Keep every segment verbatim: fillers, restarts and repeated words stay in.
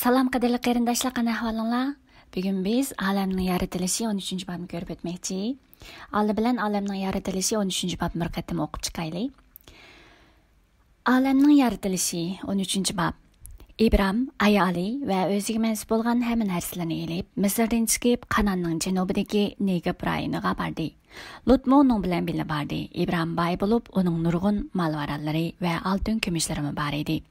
سالام قەدىرلىك قېرىنداشلار، قانداق ئەھۋالىڭلار؟ بۈگۈن بىز ئالەمنىڭ يارىتىلىشى ئون ئۈچىنچى بابنى كۆرۈپ ئۆتمەكچى. ئالدى بىلەن ئالەمنىڭ يارىتىلىشى ئون ئۈچىنچى بابنى بىر قېتىم ئوقۇپ چىقايلى. ئالەمنىڭ يارىتىلىشى، ئون ئۈچىنچى باب. ئىبرام ئايالى ۋە ئۆزىگە مەنسۇپ بولغان ھەممە نەرسىلىرىنى ئېلىپ، مىسىردىن چىقىپ، قاناننىڭ جەنۇبىدىكى نېگېب رايونىغا باردى. لۇتمۇ ئۇنىڭ بىلەن بىللە باردى. ئىبرام باي بولۇپ، ئۇنىڭ نۇرغۇن مال-ۋارانلىرى ۋە ئالتۇن-كۈمۈشلىرىمۇ بار ئىدى.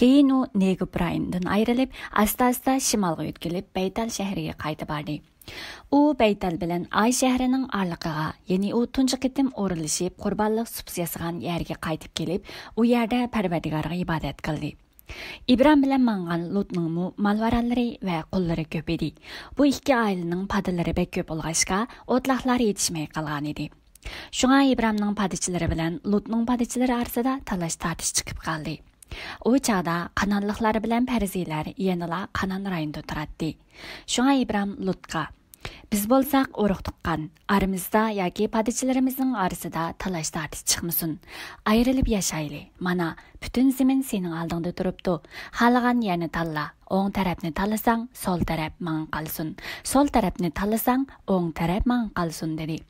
كېيىن ئۇ نېگېب رايونىدىن ئايرىلىپ، ئاستا-ئاستا شىمالغا ئۆتكىلىپ، بەيتال شەھىرىگە قايتا باردى. ئۇ بەيتال بىلەن ئاي شەھىرىنىڭ ئارىلىقىغا، يەنى ئۇ تۇنجى قېتىم ئورۇنلىشىپ، قۇربانلىق سۇپىسى ياسىغان يەرگە قايتىپ كېلىپ، ئۇ يەردە پەرۋەردىگارغا ئىبادەت قىلدى. ئىبرام بىلەن ماڭغان لۇتنىڭمۇ مال-ۋارانلىرى ۋە قۇللىرى كۆپ ئىدى. بۇ ئىككى ئائىلىنىڭ پادىلىرى بەك كۆپ بولغاچقا، ئوتلاقلار يېتىشمەي قالغان ئىدى. شۇڭا ئىبرامنىڭ پادىچىلىرى بىلەن لۇتنىڭ پادىچىلىرى ئارىسىدا تالاش-تارتىش چىقىپ قالدى. ئۇ چاغدا قانانلىقلار بىلەن پەرزىيلەر يەنىلا قانان رايونىدا تۇراتتى. شۇڭا ئىبرام لۇتقا، «بىز بولساق ئۇرۇق-تۇغقان، ئارىمىزدا ياكى پادىچىلىرىمىزنىڭ ئارىسىدا تالاش-تارتىش چىقمىسۇن. ئايرىلىپ ياشايلى. مانا، پۈتۈن زېمىن سېنىڭ ئالدىڭدا تۇرۇپتۇ. خالىغان يەرنى تاللا. ئوڭ تەرەپنى تاللىساڭ، سول تەرەپ ماڭا قالسۇن. سول تەرەپنى تاللىساڭ، ئوڭ تەرەپ ماڭا قالسۇن» دېدى.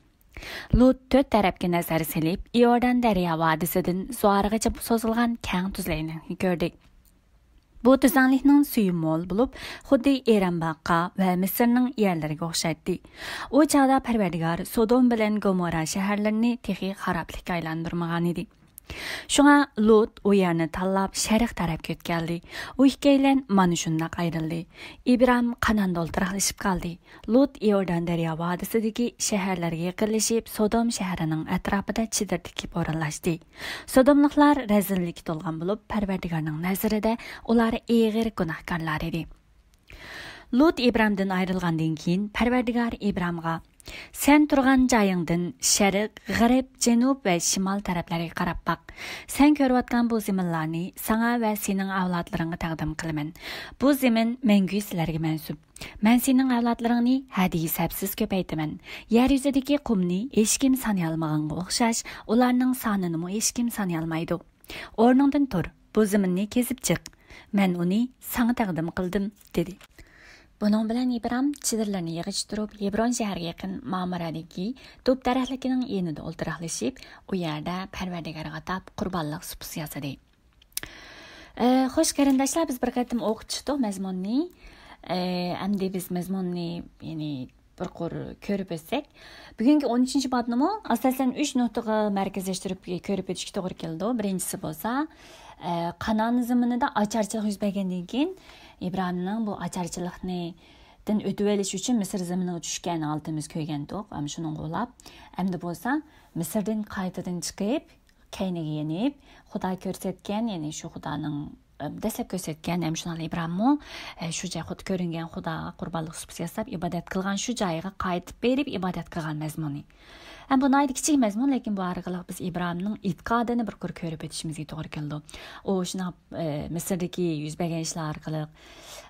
لۇت تۆت تەرەپكە نەزەر سېلىپ، ئىئوردان دەريا ۋادىسىدىن زوئارغىچە سوزۇلغان كەڭ تۈزلەڭلىكنى كۆردى. بۇ تۈزلەڭلىكنىڭ سۈيى مول بولۇپ، خۇددى ئېرەنباغقا ۋە مىسىرنىڭ يەرلىرىگە ئوخشايتتى. ئۇ چاغدا پەرۋەردىگار سودوم بىلەن گومورا شەھەرلىرىنى تېخى خارابلىققا ئايلاندۇرمىغان ئىدى. شۇڭا لۇت ئۇ يەرنى تاللاپ، شەرق تەرەپكە ئۆتكەلدى. ئۇ ئىككىيلەن مانا شۇنداق ئايرىلدى. ئىبرام قاناندا ئولتۇراقلىشىپ قالدى. لۇت ئىئوردان دەريا ۋادىسىدىكى شەھەرلەرگە يېقىنلىشىپ، سودوم شەھىرىنىڭ ئەتراپىدا چېدىر تىكىپ ئورۇنلاشتى. سودوملۇقلار رەزىللىككە تولغان بولۇپ، پەرۋەردىگارنىڭ نەزىرىدە ئۇلار ئېغىر گۇناھكارلار ئىدى. لۇت ئىبرامدىن ئايرىلغاندىن كېيىن، پەرۋەردىگار ئىبرامغا، «سەن تۇرغان جايىڭدىن شەرق، غەرب، جەنۇب ۋە شىمال تەرەپلەرگە قاراپ باق. سەن كۆرۈۋاتقان بۇ زېمىنلارنى ساڭا ۋە سېنىڭ ئەۋلادلىرىڭغا تەقدىم قىلىمەن. بۇ زېمىن مەڭگۈ سىلەرگە مەنسۇپ. مەن سېنىڭ ئەۋلادلىرىڭنى ھەددى-ھېسابسىز كۆپەيتىمەن. يەر يۈزىدىكى قۇمنى ھېچكىم سانىيالمىغانغا ئوخشاش، ئۇلارنىڭ سانىنىمۇ ھېچكىم سانىيالمايدۇ. ئورنۇڭدىن تۇر، بۇ زېمىننى كېزىپ چىق. مەن ئۇنى ساڭا تەقدىم قىلدىم» دېدى. بۇنىڭ بىلەن ئىبرام چېدىرلىرىنى يىغىشتۇرۇپ، ھېبرون شەھىرىگە يېقىن مامرەدىكى تۇب دەرەخلىكىنىڭ يېنىدا ئولتۇراقلىشىپ، ئۇ يەردە پەرۋەردىگارغا ئاتاپ قۇربانلىق سۇپىسى ياسىدى. ئە، خوش قېرىنداشلار، بىز بىر قېتىم ئوقۇپ چىقتۇق مەزمۇننى. ئە، ئەمدى بىز مەزمۇننى، يەنى بىر قۇر كۆرۈپ ئۆتسەك، بۈگۈنكى ئون ئۈچىنچى بابنىمۇ ئاساسەن ئۈچ نۇقتىغا مەركەزلەشتۈرۈپ كۆرۈپ ئۆتۈشكە توغرا كېلىدۇ. بىرىنچىسى بولسا، ئە، قانان زېمىنىدا ئاچارچىلىق يۈز بەرگەندىن كېيىن ئىبراھىمنىڭ بۇ ئاچارچىلىقنى دىن ئۆتۈۋېلىش ئۈچۈن مىسىر زېمىنىغا چۈشكەن ھالىتىمىز كۆرگەنتۇق. ئەمما شۇنىڭغا ئۇلاپ، ئەمدى بولسا مىسىردىن قايتىدىن چىقىپ، كەينىگە يېنىپ، خۇدا كۆرسەتكەن، يەنى شۇ خۇدانىڭ، ئە، دەسلەپ كۆرسەتكەن، ھەم شۇنىڭ ئىبراھىممۇ، ئە، شۇ جاي خۇد-، كۆرۈنگەن خۇداغا قۇربانلىق سۇپىسى ياساپ، ئىبادەت قىلغان شۇ جايىغا قايتىپ بېرىپ ئىبادەت قىلغان مەزمۇنى. ھەم بۇ ناھايىتى كىچىك مەزمۇن، لېكىن بۇ ئارقىلىق بىز ئىبراھىمنىڭ ئېتىقادىنى بىر قۇر كۆرۈپ ئۆتۈشىمىزگە توغرا كېلىدۇ. ئۇ شۇنداق، ئە، مىسىردىكى يۈز بەرگەن ئىشلار ئارقىلىق،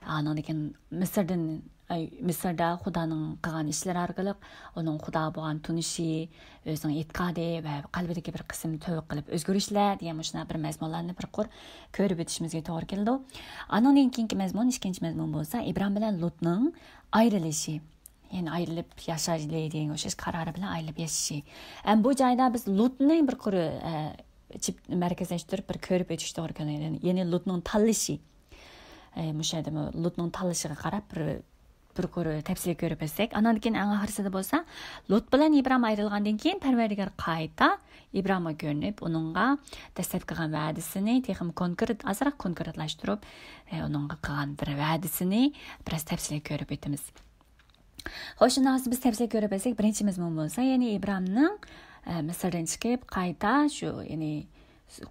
ئاندىن كېيىن مىسىردىن ئەي، مىسىردا خۇدانىڭ قىلغان ئىشلىرى ئارقىلىق ئۇنىڭ خۇدا بولغان تونۇشى، ئۆزىنىڭ ئېتىقادى ۋە قەلبىدىكى بىر قىسىم تۆۋە قىلىپ ئۆزگىرىشلەر دېگەن مۇشۇنداق بىر مەزمۇنلارنى بىر قۇر كۆرۈپ ئۆتۈشىمىزگە توغرا كېلىدۇ. ئانىڭدىن كېيىنكى مەزمۇن، ئىككىنچى مەزمۇن بولسا ئىبراھىم بىلەن لۇتنىڭ ئايرىلىشى. يەنى ئايرىلىپ ياشايلى دېگەنگە ئوخشاش قارارى بىلەن ئايرىلىپ ياشىشى. ھەم بۇ جايدا بىز لۇتنى بىر قۇر، ئە، چىپ-، مەركەزلەشتۈرۈپ بىر كۆرۈپ ئۆتۈش توغرا كېلىدۇ. يەنى لۇتنىڭ تاللىشى. ئە، مۇشۇ يەردىمۇ لۇتنىڭ تاللىشىغا قاراپ بىر، بىر قۇر تەپسىلىي كۆرۈپ ئۆتسەك. ئاناندىن كېيىن ئەڭ ئاخىرسىدا بولسا، لۇت بىلەن ئىبراھىم ئايرىلغاندىن كېيىن پەرۋەردىگار قايتا ئىبراھىمغا كۆرۈنۈپ، ئۇنىڭغا دەسلەپ قىلغان ۋەدىسىنى تېخىمۇ كونكرېت، ئازراق كونكرېتلاشتۇرۇپ، ئە، ئۇنىڭغا قىلغان بىر ۋەدىسىنى بىراز تەپسىلىي كۆرۈپ ئۆتىمىز. خوش، شۇنداق بولسا بىز تەپسىلىي كۆرۈپ ئۆتسەك، بىرىنچى مەزمۇن بولسا، يەنى ئىبراھىمنىڭ، ئە، مىسىردىن چىقىپ قايتا شۇ، يەنى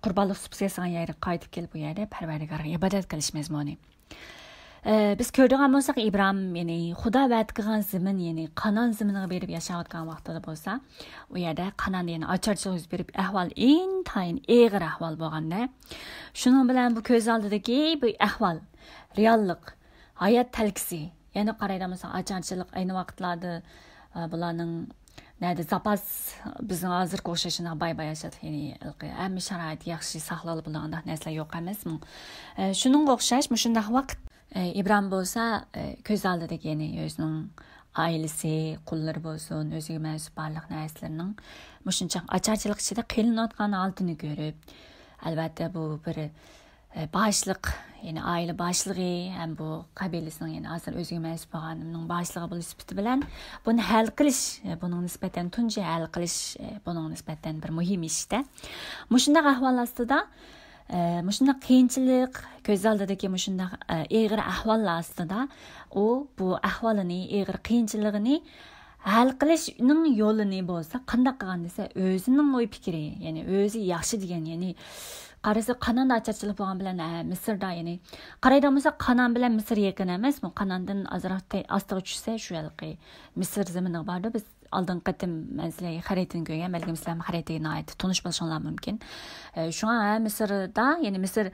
قۇربانلىق سۇپىسى ياسىغان يەرگە قايتىپ كېلىپ، ئۇ يەردە پەرۋەردىگارغا ئىبادەت قىلىش مەزمۇنى. ئە، بىز كۆرىدىغان بولساق، ئىبراھىم، يەنى خۇدا ۋەدە قىلغان زېمىن، يەنى قانان زېمىنىغا بېرىپ ياشاۋاتقان ۋاقتىدا بولسا، ئۇ يەردە قاناندا يەنە ئاچارچىلىق يۈز بېرىپ، ئەھۋال ئىنتايىن ئېغىر ئەھۋال بولغاندا، شۇنىڭ بىلەن بۇ كۆز ئالدىدىكى بۇ ئەھۋال، رېئاللىق، ھايات تەلكىسى، يەنە قارايدىغان بولساق، ئاچارچىلىق ئەينى ۋاقىتلاردا، ئە، بۇلارنىڭ نەدە زاپاس، بىزنىڭ ھازىرقى ئوخشاش شۇنداق باي-باي ياشاپ، يەنى ھېلىقى ھەممە شارائىت ياخشى ساقلىغىلى بولىدىغان ئانداق نەرسىلەر يوق ئەمەسمۇ؟ ئە، شۇنىڭغا ئوخشاش مۇشۇنداق ۋاقىت، ئىبراھىم بولسا كۆز ئالدىدىكى، يەنى ئۆزىنىڭ ئائىلىسى، قۇللىرى بولسۇن، ئۆزىگە مەنسۇپ بارلىق نەرسىلىرىنىڭ مۇشۇنچە ئاچارچىلىق ئىچىدە قىينىلىۋاتقان ھالىتىنى كۆرۈپ، ئەلۋەتتە بۇ بىر باشلىق، يەنى ئائىلە باشلىقى ھەم بۇ قەبىلىسىنىڭ، يەنى ھازىر ئۆزىگە مەنسۇپ بولغاننىڭ باشلىقى بولۇش سۈپىتى بىلەن بۇنى ھەل قىلىش، بۇنىڭ نىسبەتەن تۇنجى ھەل قىلىش، بۇنىڭ نىسبەتەن بىر مۇھىم ئىشتە. مۇشۇنداق ئەھۋال ئاستىدا، مۇشۇنداق قىيىنچىلىق، كۆز ئالدىدىكى مۇشۇنداق ئېغىر ئەھۋاللار ئاستىدا ئۇ بۇ ئەھۋالىنى، ئېغىر قىيىنچىلىقىنى ھەل قىلىشنىڭ يولىنى بولسا قانداق قىلغان دېسە، ئۆزىنىڭ ئوي پىكرى، يەنى ئۆزى ياخشى دېگەن، يەنى قارىسا قاناندا ئاچارچىلىق بولغان بىلەن، ھە، مىسىردا، يەنى قارايدىغان بولسا قانان بىلەن مىسىر يېقىن ئەمەسمۇ؟ قاناندىن ئازراق تە-، ئاستىغا چۈشسە شۇ ھېلىقى مىسىر زېمىنىغا باردۇ. بىز ئالدىنقى قېتىم مەن سىلەرگە خەرىتىنى كۆرگەن، بەلكىم سىلەرمۇ خەرىتىگە ناھايىتى تونۇش بولۇشۇڭلار مۇمكىن. ئە، شۇڭا، ھە، مىسىردا، يەنى مىسىر،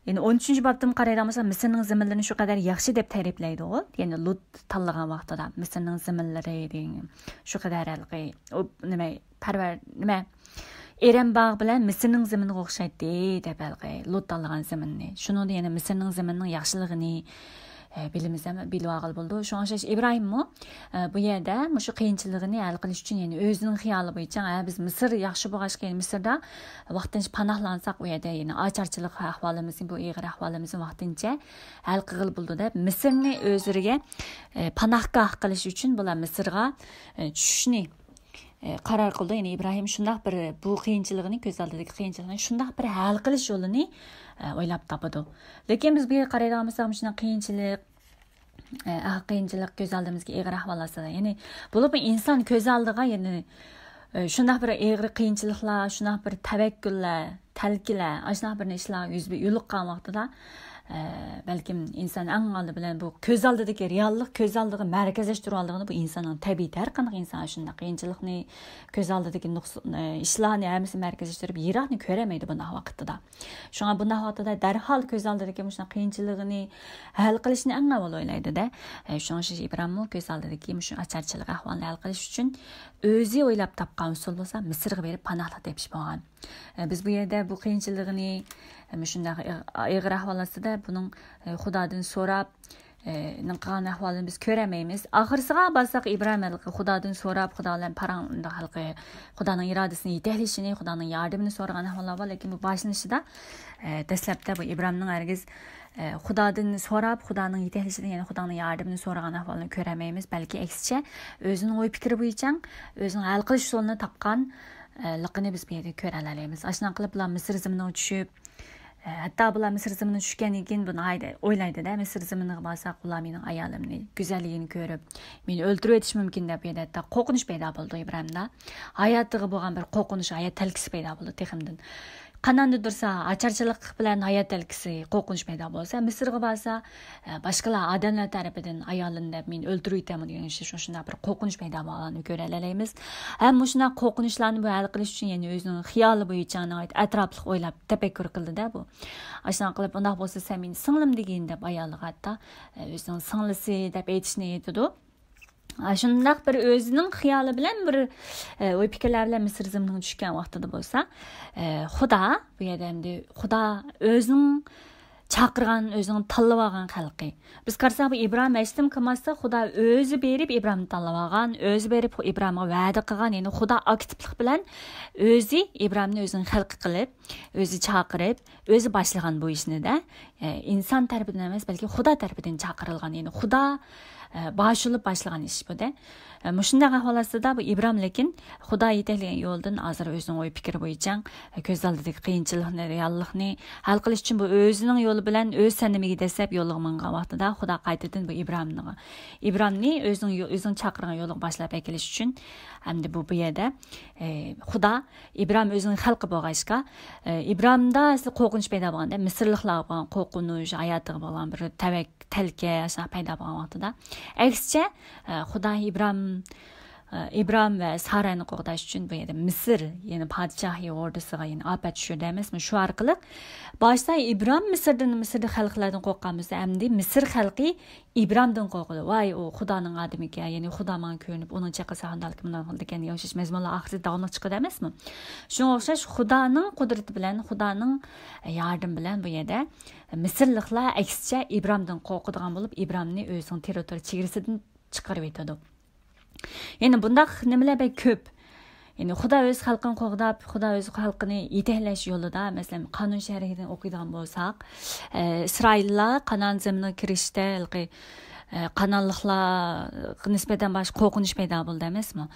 يەنى ئون ئۈچىنچى بابتىن قارايدىغان بولساق، مىسىرنىڭ زېمىنلىرىنى شۇ قەدەر ياخشى دەپ تەرىپلەيدىغۇ. يەنى لۇت تاللىغان ۋاقتىدا مىسىرنىڭ زېمىنلىرى دېگەن شۇ قەدەر ھېلىقى، ئۇ، نېمە، پەرۋەر، نېمە، ئېرەن باغ بىلەن مىسىرنىڭ زېمىنىغا ئوخشايتتى دەپ ھېلىقى لۇت تاللىغان زېمىننى. شۇنىڭدا يەنە مىسىرنىڭ زېمىنىنىڭ ياخشىلىقىنى، ئە، بىلىمىز ھەم بىلىۋالغىلى بولىدۇ. شۇڭا ئوخشاش ئىبراھىممۇ، ئە، بۇ يەردە مۇشۇ قىيىنچىلىقىنى ھەل قىلىش ئۈچۈن، يەنى ئۆزىنىڭ خىيالى بويىچە، ھە، بىز مىسىر ياخشى بولغاچقا، يەنى مىسىردا ۋاقتىنچە پاناھلانساق، ئۇ يەردە يەنە ئاچارچىلىق ئەھۋالىمىزنى، بۇ ئېغىر ئەھۋالىمىزنى ۋاقتىنچە ھەل قىلغىلى بولىدۇ دەپ، مىسىرنى ئۆزلىرىگە، ئە، پاناھگاھ قىلىش ئۈچۈن بۇلار مىسىرغا، ئە، چۈشۈشنى، ئە، قارار قىلىدۇ. يەنى ئىبراھىم شۇنداق بىر بۇ قىيىنچىلىقىنى، كۆز ئالدىدىكى قىيىنچىلىقنى شۇنداق بىر ھەل قىلىش يولىنى، ئە، ئويلاپ تاپىدۇ. لېكىن بىز بۇ يەرگە قارايدىغان بولساق، مۇشۇنداق قىيىنچىلىق، ئە، قىيىنچىلىق كۆز ئالدىمىزدىكى ئېغىر ئەھۋال ئاستىدا. يەنى بولۇپمۇ ئىنسان كۆز ئالدىغا يەنى، ئە، شۇنداق بىر ئېغىر قىيىنچىلىقلار، شۇنداق بىر تەۋەككۈللەر، تەلكىلەر، ئاشۇنداق بىر ئىشلار يۈز يولۇققان ۋاقتىدا، ئە، بەلكىم ئىنسان ئەڭ ئالدى بىلەن بۇ كۆز ئالدىدىكى رېئاللىق، كۆز ئالدىغا مەركەزلەشتۈرۈۋالىدىغىنى بۇ ئىنساننىڭ تەبىئىتى. ھەر قانداق ئىنسان شۇنداق قىيىنچىلىقنى، كۆز ئالدىدىكى نۇقس-، ئە، ئىشلارنى ھەممىسىنى مەركەزلەشتۈرۈپ يىراقنى كۆرەلمەيدۇ بۇنداق ۋاقىتتا. شۇڭا بۇنداق ۋاقتىدا دەرھال كۆز ئالدىدىكى مۇشۇنداق قىيىنچىلىقنى ھەل قىلىشنى ئەڭ ئاۋۋال ئويلايدۇ-دە. ئە، شۇڭا شىش ئىبراھىممۇ كۆز ئالدىدىكى مۇشۇ ئاچارچىلىق ئەھۋالىنى ھەل قىلىش ئۈچۈن ئۆزى ئويلاپ تاپقان ئۇسۇل بولسا مىسىرغا بېرىپ پاناھلىق تېپىش بولغان. ئە، بىز بۇ يەردە بۇ قىيىنچىلىقىنى، ئە، مۇشۇنداق ئېغ-، ئېغىر ئەھۋال ئاستىدا بۇنىڭ، ئە، خۇدادىن سوراپ، ئە، نىڭ قىلغان ئەھۋالىنى بىز كۆرەلمەيمىز. ئاخىرسىغا بارساق ئىبراھىم ھېلىقى خۇدادىن سوراپ، خۇدا بىلەن پاراڭ-، ھېلىقى خۇدانىڭ ئىرادىسىنى يېتەكلىشىنى، خۇدانىڭ ياردىمىنى سورىغان ئەھۋاللار بار. لېكىن بۇ باشلىنىشىدا، ئە، دەسلەپتە بۇ ئىبراھىمنىڭ ھەرگىز، ئە، خۇدادىن سوراپ، خۇدانىڭ يېتەكلىشىدىن، يەنى خۇدانىڭ ياردىمىنى سورىغان ئەھۋالىنى كۆرەلمەيمىز. بەلكى ئەكسىچە، ئۆزىنىڭ ئوي پىكرى بويىچە ئۆزىنىڭ ھەل قىلىش ئۇسۇلىنى تاپقان، ئە، لىقىنى بىز بۇ يەردە كۆرەلەيمىز. ئاشۇنداق قىلىپ، بۇلار مىسىر زېمىنىغا چۈشۈپ، ئە، ھەتتا بۇلار مىسىر زېمىنىغا چۈشكەندىن كېيىن بۇ ناھايىتى ئويلايدۇ-دە، مىسىر زېمىنىغا بارساق، بۇلار مېنىڭ ئايالىمنى، گۈزەللىكىنى كۆرۈپ، مېنى ئۆلتۈرۈۋېتىشى مۇمكىن دەپ، بۇ يەردە ھەتتا قورقۇنۇش پەيدا بولىدۇ ئىبراھىمدا. ھاياتىغا بولغان بىر قورقۇنۇش، ھايات تەلكىسى پەيدا بولىدۇ تېخىمدىن. قاناندا تۇرسا، ئاچارچىلىق بىلەن ھايات تەلكىسى، قورقۇنۇش پەيدا بولسا، مىسىرغا بارسا، ئە، باشقىلار ئادەملەر تەرىپىدىن ئايالىم دەپ مېنى ئۆلتۈرۈۋېتەرمۇ دېگەن شۇ-، شۇنداق بىر قورقۇنۇش پەيدا بولغانلىقىنى كۆرەلەيمىز. ھەم مۇشۇنداق قورقۇنۇشلارنى بۇ ھەل قىلىش ئۈچۈن يەنە ئۆزىنىڭ خىيالى بويىچە ناھايىتى ئەتراپلىق ئويلاپ، تەپەككۇر قىلدى-دە بۇ. ئاشۇنداق قىلىپ، ئۇنداق بولسا سەن مېنى سىڭلىم دېگىن دەپ ئايالىغا ھەتتا، ئە، ئۆزىنىڭ سىڭلىسى دەپ ئېيتىشنى ئېيتىدۇ. ئاشۇنداق بىر ئۆزىنىڭ خىيالى بىلەن بىر، ئە، ئوي پىكىرلەر بىلەن مىسىر زېمىنىغا چۈشكەن ۋاقتىدا بولسا، ئە، خۇدا، بۇ يەردە ئەمدى خۇدا ئۆزىنىڭ چاقىرغان، ئۆزىنىڭ تاللىۋالغان خەلقى. بىز قارىساق، بۇ ئىبراھىم ھېچنېمە قىلماستىن، خۇدا ئۆزى بېرىپ ئىبراھىمنى تاللىۋالغان، ئۆزى بېرىپ ئىبراھىمغا ۋەدە قىلغان، يەنى خۇدا ئاكتىپلىق بىلەن ئۆزى ئىبراھىمنى ئۆزىنىڭ خەلقى قىلىپ، ئۆزى چاقىرىپ، ئۆزى باشلىغان بۇ ئىشنى-دە. ئە، ئىنسان تەرىپىدىن ئەمەس، بەلكى خۇدا تەرىپىدىن چاقىرىلغان، يەنى خۇدا، ئە، باشلىنىپ باشلىغان ئىش بۇ-دە. ئە، مۇشۇنداق ئەھۋال ئاستىدا بۇ ئىبراھىم لېكىن خۇدا يېتەكلىگەن يولدىن ھازىر ئۆزىنىڭ ئوي پىكرى بويىچە، ئە، كۆز ئالدىدىكى قىيىنچىلىقنى، رېئاللىقنى ھەل قىلىش ئۈچۈن بۇ ئۆزىنىڭ يولى بىلەن ئۆز سەنىمىگە دەسسەپ يولىغا ماڭغان ۋاقتىدا خۇدا قايتىدىن بۇ ئىبراھىمنىڭ، ئىبراھىمنى ئۆزىنىڭ يو-، ئۆزىنىڭ چاقىرغان يولىغا باشلاپ ئەكېلىش ئۈچۈن، ئەمدى بۇ، بۇ يەردە، ئە، خۇدا ئىبراھىم ئۆزىنىڭ خەلقى بولغاچقا، ئە، ئىبراھىمدا ئەسلى قورقۇنچ پەيدا بولغاندا، مىسىرلىقلارغا بولغان قورقۇنچ، ھاياتىغا بولغان بىر تەۋەك-، تەلكە، شۇنداق پەيدا بولغان ۋاقتىدا. ئەكسىچە، ئە، خۇدا ئىبراھىم، ئە، ئىبراھىم ۋە ساراينى قوغداش ئۈچۈن بۇ يەردە مىسىر، يەنى پادىشاھى ئوردىسىغا يەنە ئاپەت چۈشۈردى ئەمەسمۇ؟ شۇ ئارقىلىق باشتا ئىبراھىم مىسىردىن، مىسىردا خەلقلەردىن قورققان بولسا، ئەمدى مىسىر خەلقى ئىبراھىمدىن قورقىدۇ. ۋاي، ئۇ خۇدانىڭ ئادىمىكەن، يەنى خۇدا ماڭا كۆرۈنۈپ، ئۇنىڭ چېقىلسا قانداقكىن مۇنداق قىلىدىكەن دېگەن ئوخشاش مەزمۇنلار ئاخىرىدا داۋاملىق چىقىدۇ ئەمەسمۇ؟ شۇڭا ئوخشاش خۇدانىڭ قۇدرىتى بىلەن، خۇدانىڭ ياردىمى بىلەن بۇ يەردە، مىسىرلىقلار ئەكسىچە ئىبرامدىن قورقىدىغان بولۇپ، ئىبرامنى ئۆزىنىڭ تېررىتورىيە چېگرىسىدىن چىقىرىۋېتىدۇ. يەنى بۇنداق نېمىلەر بەك كۆپ. يەنى خۇدا ئۆز خەلقىنى قوغداپ، خۇدا ئۆز خەلقىنى يېتەكلەش يولىدا، مەسىلەن، قانۇن شەرھىدىن ئوقۇيدىغان بولساق، ئە، ئىسرائىللار قانائان زېمىنىغا كىرىشتە ھېلىقى، ئە، قانائانلىقلارغا نىسبەتەن باشقا قورقۇنچ پەيدا بولدى ئەمەسمۇ؟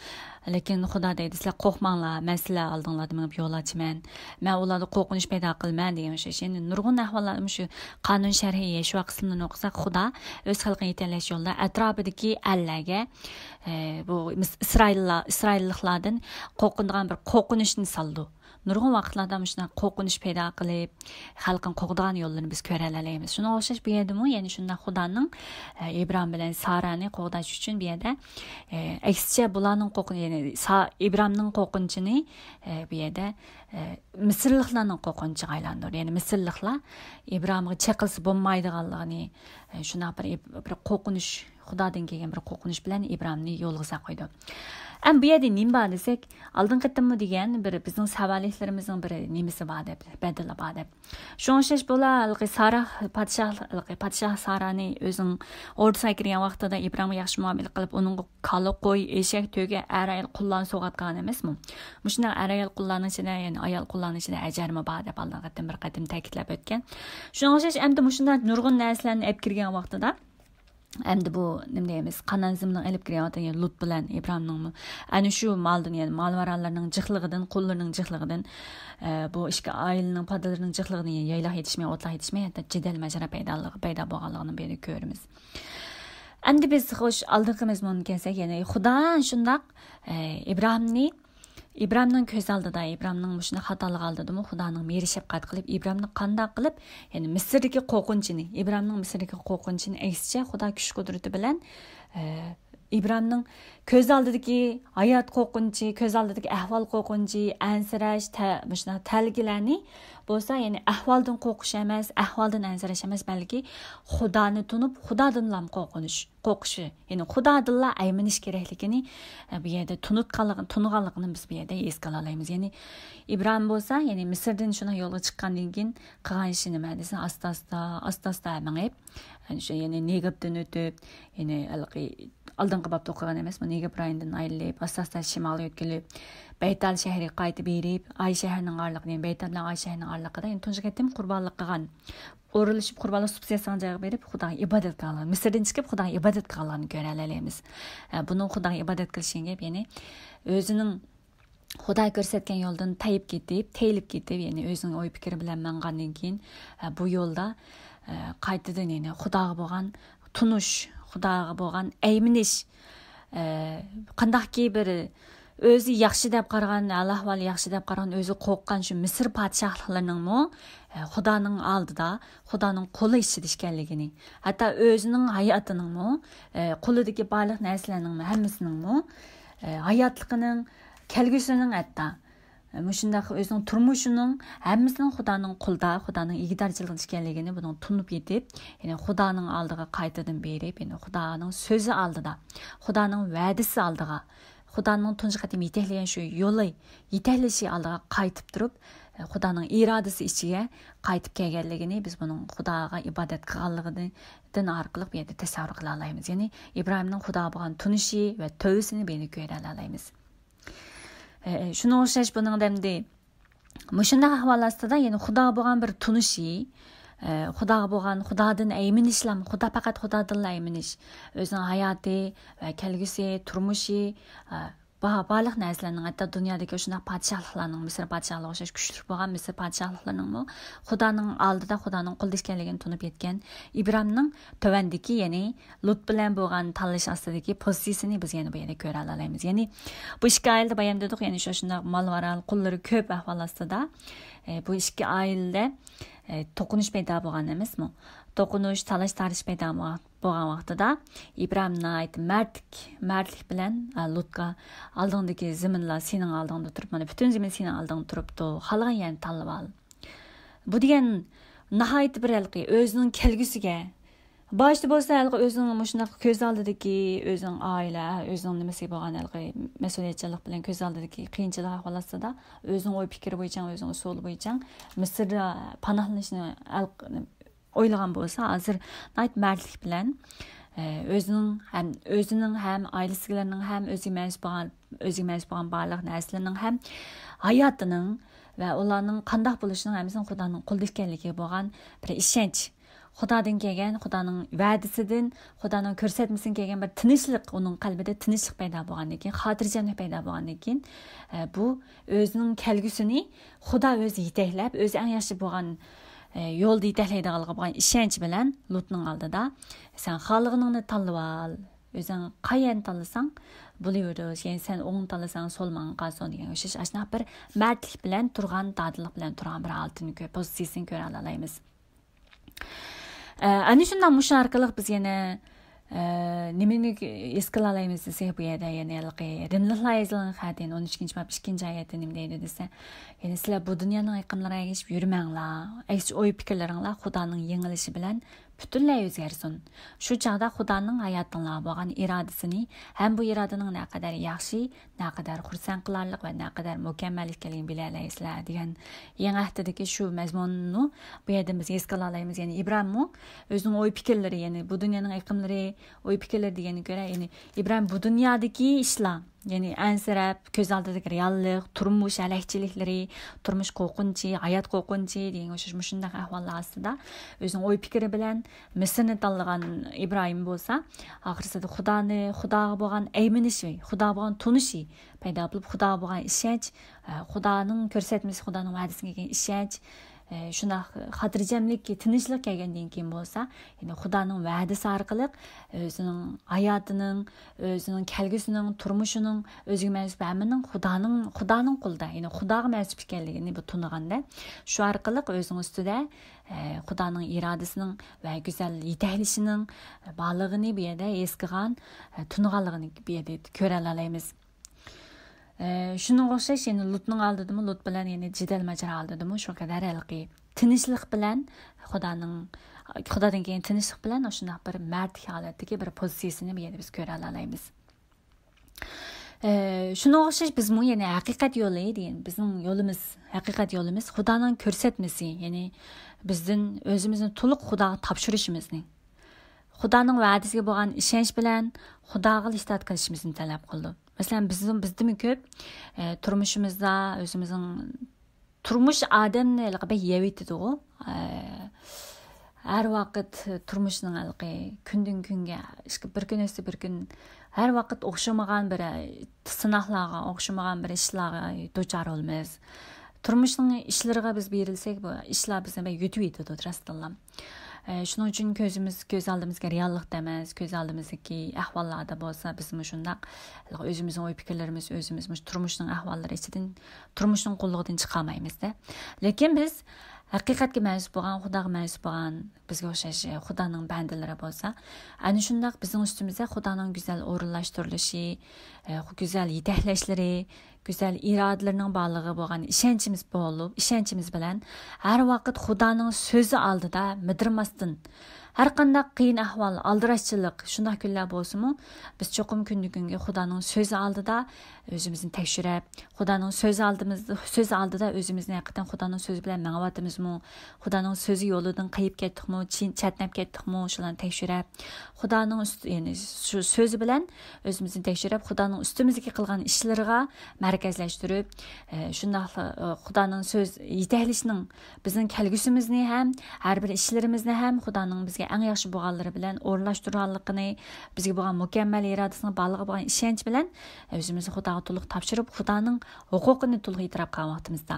لېكىن خۇدا دەيدۇ، سىلەر قورقماڭلار، مەن سىلەر ئالدىڭلاردا مېڭىپ يول ئاچىمەن. مەن ئۇلاردا قورقۇنچ پەيدا قىلىمەن دېگەن ئوخشاش. يەنى نۇرغۇن ئەھۋاللار مۇشۇ قانۇن شەرھى يەشۇا قىسمىدىن ئوقۇساق، خۇدا ئۆز خەلقىنى يېتەكلەش يولىدا ئەتراپىدىكى ئەللەرگە، ئە، بۇ مىس-، ئىسرائىللار، ئىسرائىللىقلاردىن قورقىدىغان بىر قورقۇنچنى سالىدۇ. نۇرغۇن ۋاقىتلاردا مۇشۇنداق قورقۇنچ پەيدا قىلىپ، خەلقىنى قوغدىغان يوللىرىنى بىز كۆرەلەيمىز. شۇنىڭغا ئوخشاش بۇ يەردىمۇ، يەنى شۇنداق خۇدانىڭ، ئە، ئىبراھىم بىلەن سارانى قوغداش ئۈچۈن بۇ يەردە، ئە، ئەكسىچە بۇلارنىڭ قورقۇن-، يەنى سا-، ئىبراھىمنىڭ قورقۇنچىنى، ئە، بۇ يەردە، ئە، مىسىرلىقلارنىڭ قورقۇنچىغا ئايلاندۇردى. يەنى مىسىرلىقلار ئىبراھىمغا چېقىلسا بولمايدىغانلىقىنى، ئە، شۇنداق بىر ئىب-، بىر قورقۇنچ، خۇدادىن كەلگەن بىر قورقۇنچ بىلەن ئىبراھىمنى يولغا ساقلايدۇ. ئەمما بۇ يەردە نېمە بار دېسەك، ئالدىنقى قېتىممۇ دېگەن بىر بىزنىڭ سەۋەنلىكلىرىمىزنىڭ بىر نېمىسى بار دەپ، بەدىلى بار دەپ. شۇڭا ئوخشاش بۇلار ھېلىقى سارا پادىشاھ، ھېلىقى پادىشاھ سارانى ئۆزىنىڭ ئوردىسىغا كىرگەن ۋاقتىدا ئىبراھىمغا ياخشى مۇئامىلە قىلىپ، ئۇنىڭغا كالا، قوي، ئېشەك، تۆگە، ئەر ئايال قۇللارنى سوۋغات قىلغان ئەمەسمۇ؟ مۇشۇنداق ئەر ئايال قۇللارنىڭ ئىچىدە، يەنى ئايال قۇللارنىڭ ئىچىدە ئەجەرمۇ بار دەپ ئالدىنقى قېتىم بىر قېتىم تەكىتلەپ ئۆتكەن. شۇنىڭغا ئوخشاش ئەمدى مۇشۇنداق نۇرغۇن نەرسىلەرنى ئەپ كىرگەن ۋاقتىدا، ئەمدى بۇ نېمە دەيمىز، قانائان زېمىنىغا ئېلىپ كىرگەن ۋاقتىدا، يەنى لۇت بىلەن ئىبراھىمنىڭمۇ ئەنە شۇ مالدىن، يەنى مال-ماراللىرىنىڭ جىقلىقىدىن، قۇللىرىنىڭ جىقلىقىدىن، ئە، بۇ ئىككى ئائىلىنىڭ پادىلىرىنىڭ جىقلىقىدىن، يەنى يايلاق يېتىشمەي، ئوتلاق يېتىشمەي، ھەتتا جېدەل ماجىرا پەيدا، پەيدا بولغانلىقىنى بۇ يەردە كۆرىمىز. ئەمدى بىز، خوش، ئالدىنقى مەزمۇنغا كەلسەك، يەنى خۇدا شۇنداق، ئە، ئىبراھىمنى، ئىبراھىمنىڭ كۆز ئالدىدا، ئىبراھىمنىڭ مۇشۇنداق خاتالىقى ئالدىدىمۇ خۇدانىڭ مېھرى شەپقەت قىلىپ، ئىبراھىمنى قانداق قىلىپ، يەنى مىسىردىكى قورقۇنچىنى، ئىبراھىمنىڭ مىسىردىكى قورقۇنچىنى ئەكسىچە خۇدا كۈچ قۇدرىتى بىلەن، ئە، ئىبراھىمنىڭ كۆز ئالدىدىكى ھايات قورقۇنچى، كۆز ئالدىدىكى ئەھۋال قورقۇنچى، ئەنسىرەش، تە-، مۇشۇنداق تەلكىلەرنى بولسا، يەنى ئەھۋالدىن قورقۇش ئەمەس، ئەھۋالدىن ئەنسىرەش ئەمەس، بەلكى خۇدانى تونۇپ، خۇدادىنلا قورقۇنۇش، قورقۇشى. يەنى خۇدادىنلا ئەيمىنىش كېرەكلىكىنى، ئە، بۇ يەردە تونۇتقانلىقىنى، تونۇغانلىقىنى بىز بۇ يەردە ھېس قىلالايمىز. يەنى ئىبراھىم بولسا، يەنى مىسىردىن شۇنداق يولغا چىققاندىن كېيىن قىلغان ئىشى نېمە دېسە، ئاستا-ئاستا، ئاستا-ئاستا مېڭىپ، يەنى شۇ، يەنى نېگېۋدىن ئۆتۈپ، يەنى ھېلىقى ئالدىنقى بابتا ئوقۇغان ئەمەسمۇ، نېگېۋ رايونىدىن ئايرىلىپ، ئاستا-ئاستا شىمالغا يۆتكىلىپ، بەيتال شەھىرىگە قايتىپ بېرىپ، ئاي شەھىرىنىڭ ئارىلىقىدا، يەنى بەيتال بىلەن ئاي شەھىرىنىڭ ئارىلىقىدا، يەنى تۇنجى قېتىم قۇربانلىق قىلغان، ئورۇنلىشىپ قۇربانلىق سۇپىسى ياسىغان جايغا بېرىپ، خۇداغا ئىبادەت قىلغان، مىسىردىن چىقىپ خۇداغا ئىبادەت قىلغانلىقىنى كۆرەلەيمىز. ئە، بۇنىڭ خۇداغا ئىبادەت قىلىشىنىڭ گەپ، يەنى ئۆزىنىڭ خۇدا كۆرسەتكەن يولدىن تايىپ كېتىپ، تېيىلىپ كېتىپ، يەنى ئۆزىنىڭ ئوي پىكرى بىلەن ماڭغاندىن كېيىن، ئە، بۇ يولدا، ئە، قايتىدىن يەنى خۇداغا بولغان تونۇش، خۇداغا بولغان ئەيمىنىش، ئە، قانداقكى بىر ئۆزى ياخشى دەپ قارىغان، ھال-ئەھۋال ياخشى دەپ قارىغان، ئۆزى قورققان شۇ مىسىر پادىشاھلىرىنىڭمۇ، ئە، خۇدانىڭ ئالدىدا، خۇدانىڭ قولى ئىچىدە ئىكەنلىكىنى، ھەتتا ئۆزىنىڭ ھاياتىنىڭمۇ، ئە، قولىدىكى بارلىق نەرسىلەرنىڭمۇ، ھەممىسىنىڭمۇ، ئە، ھاياتلىقىنىڭ، كەلگۈسىنىڭ ھەتتا، ئە، مۇشۇنداق ئۆزىنىڭ تۇرمۇشىنىڭ ھەممىسىنىڭ خۇدانىڭ قولىدا، خۇدانىڭ ئىگىدارچىلىقىدا ئىكەنلىكىنى بۇنىڭ تونۇپ يېتىپ، يەنى خۇدانىڭ ئالدىغا قايتىدىن بېرىپ، يەنى خۇدانىڭ سۆزى ئالدىدا، خۇدانىڭ ۋەدىسى ئالدىغا، خۇدانىڭ تۇنجى قېتىم يېتەكلىگەن شۇ يولى، يېتەكلىشى ئالدىغا قايتىپ تۇرۇپ، خۇدانىڭ ئىرادىسى ئىچىگە قايتىپ كەلگەنلىكىنى بىز بۇنىڭ خۇداغا ئىبادەت قىلغانلىقىدىن ئارقىلىق بۇ يەردە تەسەۋۋۇر قىلالايمىز. يەنى ئىبراھىمنىڭ خۇداغا بولغان تونۇشى ۋە تۆۋىسىنى بۇ يەردە كۆرەلەيمىز. ئە، شۇنىڭغا ئوخشاش بۇنىڭ ئەمدى مۇشۇنداق ئەھۋال ئاستىدا يەنە خۇداغا بولغان بىر تونۇشى، ئە، خۇداغا بولغان، خۇدادىن ئەيمىنىشلام، خۇدا، پەقەت خۇدادىنلا ئەيمىنىش. ئۆزىنىڭ ھاياتى ۋە كەلگۈسى، تۇرمۇشى، ئە، با-، بارلىق نەرسىلەرنىڭ، ھەتتا دۇنيادىكى شۇنداق پادىشاھلىقلارنىڭ، مىسىر پادىشاھلىقىغا ئوخشاش كۈچلۈك بولغان مىسىر پادىشاھلىقلىرىنىڭمۇ خۇدانىڭ ئالدىدا، خۇدانىڭ قولىدا ئىكەنلىكىنى تونۇپ يەتكەن ئىبراھىمنىڭ تۆۋەندىكى، يەنى لۇت بىلەن بولغان تاللىشىش ئاستىدىكى پوزىتسىيىسىنى بىز يەنە بۇ يەردە كۆرەلەيمىز. يەنى بۇ ئىككى ئائىلىدە بايام دېدۇق، يەنى شۇ شۇنداق مال-مارال، قۇللىرى كۆپ ئەھۋال ئاستىدا، ئە، بۇ ئىككى ئائىلىدە، ئە، توقۇنۇش پەيدا بولغان ئەمەسمۇ؟ توقۇنۇش، تالاش-تارتىش پەيدا بولغان بولغان ۋاقتىدا ئىبراھىم ناھايىتى مەردلىك، مەردلىك بىلەن، ئە، لۇتقا، «ئالدىڭدىكى زېمىنلار سېنىڭ ئالدىڭدا تۇرۇپ، مانا، پۈتۈن زېمىن سېنىڭ ئالدىڭدا تۇرۇپتۇ، خالىغان يەرنى تاللىۋال.» بۇ دېگەن ناھايىتى بىر ھېلىقى ئۆزىنىڭ كەلگۈسىگە، باشتا بولسا ھېلىقى ئۆزىنىڭ مۇشۇنداق كۆز ئالدىدىكى ئۆزىنىڭ ئائىلە، ئۆزىنىڭ نېمىسى بولغان ھېلىقى مەسئۇلىيەتچانلىق بىلەن كۆز ئالدىدىكى قىيىنچىلىق ئەھۋال ئاستىدا ئۆزىنىڭ ئوي پىكرى بويىچە، ئۆزىنىڭ ئۇسۇلى بويىچە مىسىردا پاناھلىنىشنى ئەل-، ئويلىغان بولسا، ھازىر ناھايىتى مەردلىك بىلەن، ئە، ئۆزىنىڭ ھەم، ئۆزىنىڭ ھەم، ئائىلىسىدىكىلەرنىڭ ھەم، ئۆزىگە مەنسۇپ بولغان، ئۆزىگە مەنسۇپ بولغان بارلىق نەرسىلىرىنىڭ ھەم ھاياتىنىڭ ۋە ئۇلارنىڭ قانداق بولۇشىنىڭ ھەممىسىنىڭ خۇدانىڭ قولىدا ئىكەنلىكىگە بولغان بىر ئىشەنچ. خۇدادىن كەلگەن، خۇدانىڭ ۋەدىسىدىن، خۇدانىڭ كۆرسەتمىسىدىن كەلگەن بىر تىنچلىق، ئۇنىڭ قەلبىدە تىنچلىق پەيدا بولغاندىن كېيىن، خاتىرجەملىك پەيدا بولغاندىن كېيىن، ئە، بۇ ئۆزىنىڭ كەلگۈسىنى خۇدا ئۆزى يېتەكلەپ، ئۆزى ئەڭ ياخشى بولغان، ئە، يولدا يېتەكلەيدىغانلىقىغا بولغان ئىشەنچ بىلەن لۇتنىڭ ئالدىدا، سەن خالىغىنىڭنى تاللىۋال، ئۆزۈڭ قايەرنى تاللىساڭ بولۇۋېرىدۇ، يەنى سەن ئوڭنى تاللىساڭ سول ماڭا قالسۇن دېگەن ئوخشاش ئاشۇنداق بىر مەردلىك بىلەن تۇرغان، دادىللىق بىلەن تۇرغان بىر ھالىتىنى كۆ-، پوزىتسىيىسىنى كۆرەلەيمىز. ئە، ئەنە شۇنداق مۇشۇ ئارقىلىق بىز يەنە، ئە، نېمىنى ھېس قىلالايمىز دېسەك، بۇ يەردە يەنە ھېلىقى رىملىقلارغا يېزىلغان خەتىن ئون ئىككىنچى باب ئىككىنچى ئايەتتە نېمە دەيدۇ دېسە، يەنى سىلەر بۇ دۇنيانىڭ ئېقىملىرىغا ئەگىشىپ يۈرمەڭلار، ئەكسىچە ئوي پىكىرلىرىڭلار خۇدانىڭ يېڭىلىشى بىلەن پۈتۈنلەي ئۆزگەرسۇن. شۇ چاغدا خۇدانىڭ ھاياتىڭلارغا بولغان ئىرادىسىنى ھەم بۇ ئىرادىنىڭ نەقەدەر ياخشى، نەقەدەر خۇرسەن قىلارلىق ۋە نەقەدەر مۇكەممەل ئىكەنلىكىنى بىلەلەيسىلەر دېگەن يېڭى ھەپتىدىكى شۇ مەزمۇننى بۇ يەردىن بىز ھېس قىلالايمىز. يەنى ئىبراھىممۇ ئۆزىنىڭ ئوي پىكىرلىرى، يەنى بۇ دۇنيانىڭ ئېقىملىرى، ئوي پىكىرلىرى دېگەنگە كۆرە، يەنى ئىبراھىم بۇ دۇنيادىكى ئىشلار، يەنى ئەنسىرەپ، كۆز ئالدىدىكى رېئاللىق، تۇرمۇش ھەلەكچىلىكلىرى، تۇرمۇش قورقۇنچى، ھايات قورقۇنچى دېگەن ئوخشاش مۇشۇنداق ئەھۋاللار ئاستىدا ئۆزىنىڭ ئوي پىكرى بىلەن مىسىرنى تاللىغان ئىبراھىم بولسا، ئاخىرسىدا خۇدانى، خۇداغا بولغان ئەيمىنىشى، خۇدا بولغان تونۇشى پەيدا بولۇپ، خۇداغا بولغان ئىشەنچ، ئە، خۇدانىڭ كۆرسەتمىسى، خۇدانىڭ ۋەدىسىگە كەلگەن ئىشەنچ، ئە، شۇنداق خاتىرجەملىك، تىنچلىق كەلگەندىن كېيىن بولسا، يەنى خۇدانىڭ ۋەدىسى ئارقىلىق ئۆزىنىڭ ھاياتىنىڭ، ئۆزىنىڭ كەلگۈسىنىڭ، تۇرمۇشىنىڭ، ئۆزىگە مەنسۇپ ھەممىنىڭ خۇدانىڭ، خۇدانىڭ قولىدا، يەنى خۇداغا مەنسۇپ ئىكەنلىكىنى بۇ تونۇغاندا، شۇ ئارقىلىق ئۆزىنىڭ ئۈستىدە، ئە، خۇدانىڭ ئىرادىسىنىڭ ۋە گۈزەل يېتەكلىشىنىڭ بارلىقىنى بۇ يەردە ھېس قىلغان، ئە، تونۇغانلىقىنى بۇ يەردە كۆرەلەيمىز. ئە، شۇنىڭغا ئوخشاش يەنە لۇتنىڭ ئالدىدىمۇ، لۇت بىلەن يەنە جېدەل ماجىرا ئالدىدىمۇ شۇ قەدەر ھېلىقى تىنچلىق بىلەن خۇدانىڭ، خۇدادىن كېلگەن تىنچلىق بىلەن شۇنداق بىر مەردلىك ھالەتتىكى بىر پوزىتسىيىسىنى بۇ يەردە بىز كۆرەلەيمىز. ئە، شۇنىڭغا ئوخشاش بىزمۇ يەنە ھەقىقەت يولى دېگەن بىزنىڭ يولىمىز، ھەقىقەت يولىمىز خۇدانىڭ كۆرسەتمىسى، يەنى بىزدىن ئۆزىمىزنى تولۇق خۇداغا تاپشۇرۇشىمىزنى، خۇدانىڭ ۋەدىسىگە بولغان ئىشەنچ بىلەن خۇداغا ئىتائەت قىلىشىمىزنى تەلەپ قىلىدۇ. مەسىلەن، بىزدىن، بىزدىمۇ كۆپ، ئە، تۇرمۇشىمىزدا ئۆزىمىزنىڭ، تۇرمۇش ئادەمنى ھېلىقى بەك يەۋېتىدىغۇ. ئە، ھەر ۋاقىت تۇرمۇشنىڭ ھېلىقى كۈندىن كۈنگە، بىر كۈن ئۆتسە بىر كۈن، ھەر ۋاقىت ئوخشىمىغان بىر سىناقلارغا، ئوخشىمىغان بىر ئىشلارغا دۇچار بولىمىز. تۇرمۇشنىڭ ئىشلىرىغا بىز بېرىلسەك، بۇ ئىشلار بىزنى بەك يۈتۈۋېتىدۇ، راستتىنلا. ئە، شۇنىڭ ئۈچۈن كۆزىمىز، كۆز ئالدىمىزدىكى رېئاللىقتا ئەمەس، كۆز ئالدىمىزدىكى ئەھۋاللاردا بولسا، بىزمۇ شۇنداق ئۆزىمىزنىڭ ئوي پىكىرلىرىمىز، ئۆزىمىز مۇشۇ تۇرمۇشنىڭ ئەھۋاللىرى ئىچىدىن، تۇرمۇشنىڭ قۇللۇقىدىن چىقالمايمىز-دە. لېكىن بىز ھەقىقەتكە مەنسۇپ بولغان، خۇداغا مەنسۇپ بولغان، بىزگە ئوخشاش، ئە، خۇدانىڭ بەندىلىرى بولسا، ئەنە شۇنداق بىزنىڭ ئۈستىمىزدە خۇدانىڭ گۈزەل ئورۇنلاشتۇرۇلۇشى، ئە، گۈزەل يېتەكلەشلىرى، گۈزەل ئىرادىلىرىنىڭ بارلىقىغا بولغان ئىشەنچىمىز بولۇپ، ئىشەنچىمىز بىلەن ھەر ۋاقىت خۇدانىڭ سۆزى ئالدىدا مىدىرماستىن، ھەر قانداق قىيىن ئەھۋال، ئالدىراشچىلىق، شۇنداق كۈنلەر بولسىمۇ، بىز چوقۇم كۈندىن-كۈنگە خۇدانىڭ سۆزى ئالدىدا ئۆزىمىزنى تەكشۈرۈپ، خۇدانىڭ سۆزى ئالدىمىز-، سۆزى ئالدىدا ئۆزىمىزنى ھەقىقەتەن خۇدانىڭ سۆزى بىلەن مېڭىۋاتىمىزمۇ، خۇدانىڭ سۆزى يولىدىن قېيىپ كەتتۇقمۇ، چى-، چەتنەپ كەتتۇقمۇ، شۇلارنى تەكشۈرۈپ، خۇدانىڭ ئۈستى، يەنى شۇ سۆزى بىلەن ئۆزىمىزنى تەكشۈرۈپ، خۇدانىڭ ئۈستىمىزدىكى قىلغان ئىشلىرىغا مەركەزلەشتۈرۈپ، ئە، شۇنداقلا، ئە، خۇدانىڭ سۆز يېتەكلىشىنىڭ بىزنىڭ كەلگۈسىمىزنى ھەم، ھەر بىر ئىشلىرىمىزنى ھەم خۇدانىڭ بىزگە ئەڭ ياخشى بولغانلىرى بىلەن ئورۇنلاشتۇرغانلىقىنى، بىزگە بولغان مۇكەممەل ئىرادىسىنىڭ بارلىقىغا بولغان ئىشەنچ بىلەن ئۆزىمىزنى خۇداغا تولۇق تاپشۇرۇپ، خۇدانىڭ ھوقۇقىنى تولۇق ئېتىراپ قىلغان ۋاقتىمىزدا،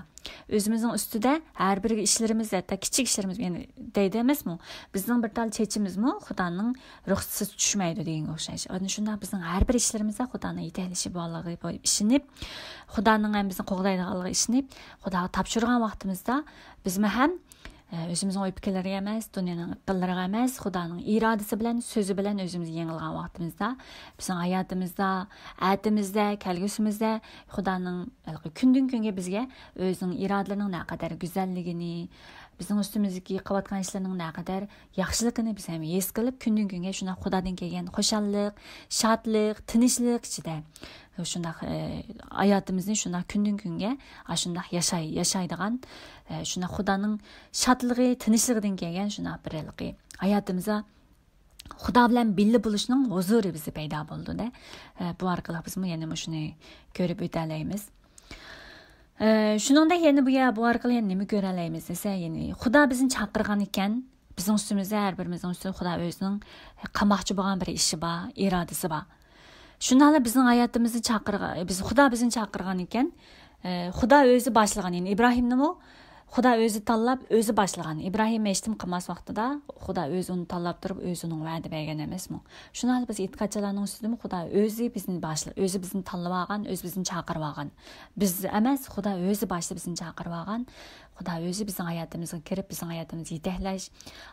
ئۆزىمىزنىڭ ئۈستىدە ھەر بىر ئىشلىرىمىز، ھەتتا كىچىك ئىشلىرىمىز، يەنى دەيدۇ ئەمەسمۇ، بىزنىڭ بىر تال چېچىمىزمۇ خۇدانىڭ رۇخسىتىسىز چۈشمەيدۇ دېگەنگە ئوخشاش. ئەنە شۇنداق بىزنىڭ ھەر بىر ئىشلىرىمىزدا خۇدانىڭ يېتەكلىشى بارلىقىغا ئىشىنىپ، خۇدانىڭ ھەم بىزنى قوغدايدىغانلىقىغا ئىشىنىپ، خۇداغا تاپشۇرغان ۋاقتىمىزدا بىزمۇ ھەم، ئە، ئۆزىمىزنىڭ ئوي پىكىرلىرىگە ئەمەس، دۇنيانىڭ ئەقىللىرىغا ئەمەس، خۇدانىڭ ئىرادىسى بىلەن، سۆزى بىلەن ئۆزىمىزگە يېڭىلغان ۋاقتىمىزدا، بىزنىڭ ھاياتىمىزدا، ئەتىمىزدە، كەلگۈسىمىزدە خۇدانىڭ ھېلىقى كۈندىن كۈنگە بىزگە ئۆزىنىڭ ئىرادىلىرىنىڭ نەقەدەر گۈزەللىكىنى، بىزنىڭ ئۈستىمىزدىكى قىلىۋاتقان ئىشلىرىنىڭ نەقەدەر ياخشىلىقىنى بىز ھەم ھېس قىلىپ، كۈندىن كۈنگە شۇنداق خۇدادىن كەلگەن خۇشاللىق، شادلىق، تىنچلىق ئىچىدە شۇنداق، ئە، ھاياتىمىزنى شۇنداق كۈندىن كۈنگە ئاشۇنداق ياشاي-، ياشايدىغان، ئە، شۇنداق خۇدانىڭ شادلىقى، تىنچلىقىدىن كەلگەن شۇنداق بىر ھېلىقى ھاياتىمىزدا خۇدا بىلەن بىللە بولۇشنىڭ ھۇزۇرى بىزدە پەيدا بولىدۇ-دە. ئە، بۇ ئارقىلىق بىزمۇ يەنە مۇشۇنى كۆرۈپ ئۆتەلەيمىز. ئە، شۇنىڭدەك يەنە بۇ يە-، بۇ ئارقىلىق يەنە نېمە كۆرەلەيمىز دېسە، يەنى خۇدا بىزنى چاقىرغان ئىكەن، بىزنىڭ ئۈستىمىزدە، ھەر بىرىمىزنىڭ ئۈستىدە خۇدا ئۆزىنىڭ قىلماقچى بولغان بىر ئىشى بار، ئىرادىسى بار. شۇنداقلا بىزنىڭ ھاياتىمىزنى چاقىرغان، بىز، خۇدا بىزنى چاقىرغان ئىكەن، ئە، خۇدا ئۆزى باشلىغان، يەنى ئىبراھىمنىمۇ خۇدا ئۆزى تاللاپ، ئۆزى باشلىغان. ئىبراھىم ھېچنېمە قىلماس ۋاقتىدا خۇدا ئۆزى ئۇنى تاللاپ تۇرۇپ، ئۆزى ئۇنىڭغا ۋەدە بەرگەن ئەمەسمۇ؟ شۇنداقلا بىز ئېتىقادچىلارنىڭ ئۈستىدىمۇ خۇدا ئۆزى بىزنى باشلا-، ئۆزى بىزنى تاللىۋالغان، ئۆزى بىزنى چاقىرىۋالغان. بىز ئەمەس، خۇدا ئۆزى باشتا بىزنى چاقىرىۋالغان. خۇدا ئۆزى بىزنىڭ ھاياتىمىزغا كىرىپ، بىزنىڭ ھاياتىمىزنى يېتەكلەش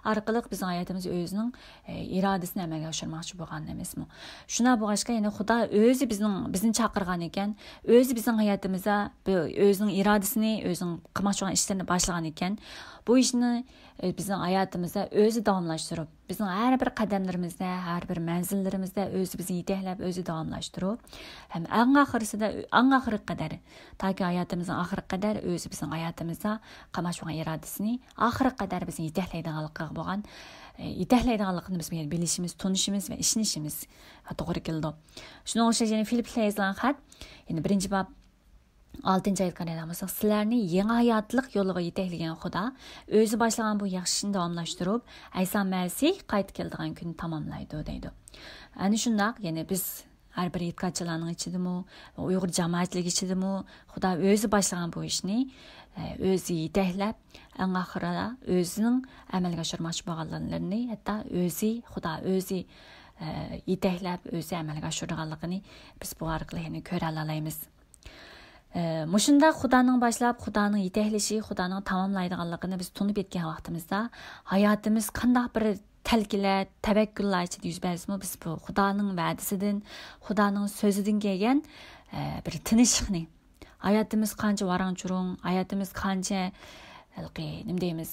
ئارقىلىق بىزنىڭ ھاياتىمىزدا ئۆزىنىڭ، ئە، ئىرادىسىنى ئەمەلگە ئاشۇرماقچى بولغان ئەمەسمۇ؟ شۇنداق بولغاچقا، يەنى خۇدا ئۆزى بىزنىڭ، بىزنى چاقىرغان ئىكەن، ئۆزى بىزنىڭ ھاياتىمىزدا بۇ ئۆزىنىڭ ئىرادىسىنى، ئۆزىنىڭ قىلماقچى بولغان ئىشلىرىنى باشلىغان ئىكەن، بۇ ئىشنى، ئە، بىزنىڭ ھاياتىمىزدا ئۆزى داۋاملاشتۇرۇپ، بىزنىڭ ھەر بىر قەدەملىرىمىزدە، ھەر بىر مەنزىللىرىمىزدە ئۆزى بىزنى يېتەكلەپ، ئۆزى داۋاملاشتۇرۇپ، ھەم ئەڭ ئاخىرسىدا، ئەڭ ئاخىرىغا قەدەر، تاكى ھاياتىمىزنىڭ ئاخىرىغا قەدەر ئۆزى بىزنىڭ ھاياتىمىزدا قاماش بولغان ئىرادىسىنى ئاخىرىغا قەدەر بىزنى يېتەكلەيدىغانلىقىغا بولغان، ئە، يېتەكلەيدىغانلىقىنى بىز بىلىشىمىز، تونۇشىمىز ۋە ئىشىنىشىمىز توغرا كېلىدۇ. شۇنىڭغا ئوخشاش يەنە فىلىپپىيلەرگە يېزىلغان خەت، يەنە بىرىنچى باب، ئالتىنچى ئايەتكە قارايدىغان بولساق، سىلەرنى يېڭى ھاياتلىق يولىغا يېتەكلىگەن خۇدا ئۆزى باشلىغان بۇ ياخشى ئىشنى داۋاملاشتۇرۇپ، ئەيسا مەسىھ قايتا كېلىدىغان كۈنى تاماملايدۇ، دەيدۇ. ئەنە شۇنداق، يەنى بىز ھەر بىر ئېتىقادچىلارنىڭ ئىچىدىمۇ، ئۇيغۇر جامائەتچىلىكى ئىچىدىمۇ خۇدا ئۆزى باشلىغان بۇ ئىشنى، ئە، ئۆزى يېتەكلەپ، ئەڭ ئاخىرىدا ئۆزىنىڭ ئەمەلگە ئاشۇرماقچى بولغانلىرىنى ھەتتا ئۆزى، خۇدا ئۆزى، ئە، يېتەكلەپ، ئۆزى ئەمەلگە ئاشۇرىدىغانلىقىنى بىز بۇ ئارقىلىق يەنە كۆرەلەيمىز. ئە، مۇشۇنداق خۇدانىڭ باشلاپ، خۇدانىڭ يېتەكلىشى، خۇدانىڭ تاماملايدىغانلىقىنى بىز تونۇپ يەتكەن ۋاقتىمىزدا، ھاياتىمىز قانداق بىر تەلكىلەر، تەۋەككۈللەر ئىچىدە يۈز بەرسىمۇ، بىز بۇ خۇدانىڭ ۋەدىسىدىن، خۇدانىڭ سۆزىدىن كەلگەن، ئە، بىر تىنچلىقنى، ھاياتىمىز قانچە ۋاراڭ-چۇرۇڭ، ھاياتىمىز قانچە، ھېلىقى، نېمە دەيمىز،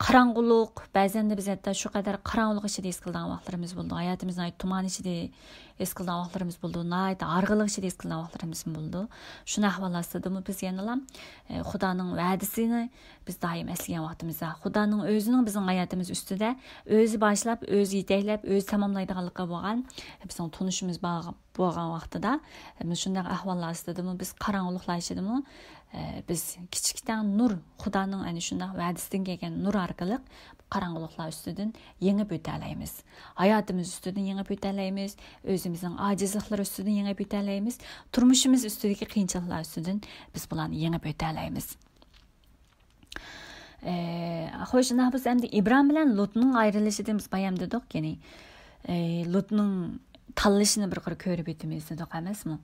قاراڭغۇلۇق، بەزەندە بىز ھەتتا شۇ قەدەر قاراڭغۇلۇق ئىچىدە ھېس قىلىدىغان ۋاقىتلىرىمىز بولىدۇ. ھاياتىمىز ناھايىتى تۇمان ئىچىدە ھېس قىلىدىغان ۋاقىتلىرىمىز بولىدۇ. ناھايىتى ھارغىنلىق ئىچىدە ھېس قىلىدىغان ۋاقىتلىرىمىز بولىدۇ. شۇنداق ئەھۋال ئاستىدىمۇ بىز يەنىلا، ئە، خۇدانىڭ ۋەدىسىنى بىز دائىم ئەسلىگەن ۋاقتىمىزدا، خۇدانىڭ ئۆزىنىڭ بىزنىڭ ھاياتىمىز ئۈستىدە ئۆزى باشلاپ، ئۆزى يېتەكلەپ، ئۆزى تاماملايدىغانلىقىغا بولغان بىزنىڭ تونۇشىمىز بار بولغان ۋاقتىدا، مۇشۇنداق ئەھۋاللار ئاستىدىمۇ، بىز قاراڭغۇلۇقلار ئىچىدىمۇ، ئە، بىز كىچىكتەڭ نۇر، خۇدانىڭ ئەنە شۇنداق ۋەدىسىدىن كەلگەن نۇر ئارقىلىق قاراڭغۇلۇقلار ئۈستىدىن يېڭىپ ئۆتەلەيمىز. ھاياتىمىز ئۈستىدىن يېڭىپ ئۆتەلەيمىز. ئۆزىمىزنىڭ ئاجىزلىقلىرى ئۈستىدىن يېڭىپ ئۆتەلەيمىز. تۇرمۇشىمىز ئۈستىدىكى قىيىنچىلىقلار ئۈستىدىن بىز بۇلارنى يېڭىپ ئۆتەلەيمىز. ئە، خوش، ئۇنداق بولسا ئەمدى ئىبرام بىلەن لۇتنىڭ ئايرىلىشىدىن بىز بايام دېدۇق، يەنى، ئە، لۇتنىڭ تاللىشىنى بىر قۇر كۆرۈپ ئۆتىمىز دېدۇق ئەمەسمۇ؟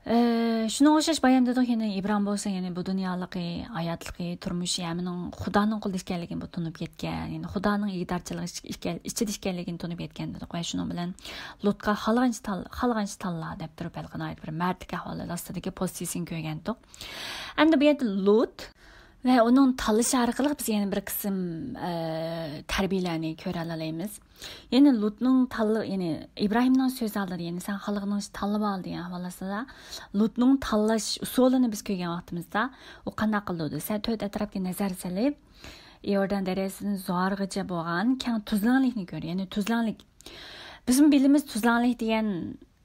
ئە، شۇنىڭغا ئوخشاش بايام دېدۇق، يەنى ئىبرام بولسا، يەنى بۇ دۇنيالىقى، ھاياتلىقى، تۇرمۇشى ھەممىنىڭ خۇدانىڭ قولىدا ئىكەنلىكىنى بۇ تونۇپ يەتكەن، يەنى خۇدانىڭ ئىگىدارچىلىقى ئىچ-، ئىكەن-، ئىچىدە ئىكەنلىكىنى تونۇپ يەتكەن دېدۇق ۋە شۇنىڭ بىلەن لۇتقا خالىغانچە تال-، خالىغانچە تاللا دەپ تۇرۇپ، ھېلىقى ناھايىتى بىر مەردلىك ئەھۋالى ئاستىدىكى پوزىتسىيىسىنى كۆرگەنتۇق. ئەمدى بۇ يەردە لۇت ۋە ئۇنىڭ تاللىشى ئارقىلىق بىز يەنە بىر قىسىم، ئە، تەربىيەلەرنى كۆرەلەيمىز. يەنى لۇتنىڭ تاللا-، يەنى ئىبراھىمنىڭ سۆزى ئالدىدا، يەنى سەن خالىغىنىڭچە تاللىۋال دېگەن ئەھۋال ئاستىدا، لۇتنىڭ تاللاش ئۇسۇلىنى بىز كۆرگەن ۋاقتىمىزدا، ئۇ قانداق قىلىدۇ دېسە، تۆت ئەتراپقا نەزەر سېلىپ، ئىئوردان دەرياسىدىن زوئارغىچە بولغان كەڭ تۈزلەڭلىكنى كۆرىدۇ. يەنى تۈزلەڭلىك. بىزمۇ بىلىمىز، تۈزلەڭلىك دېگەن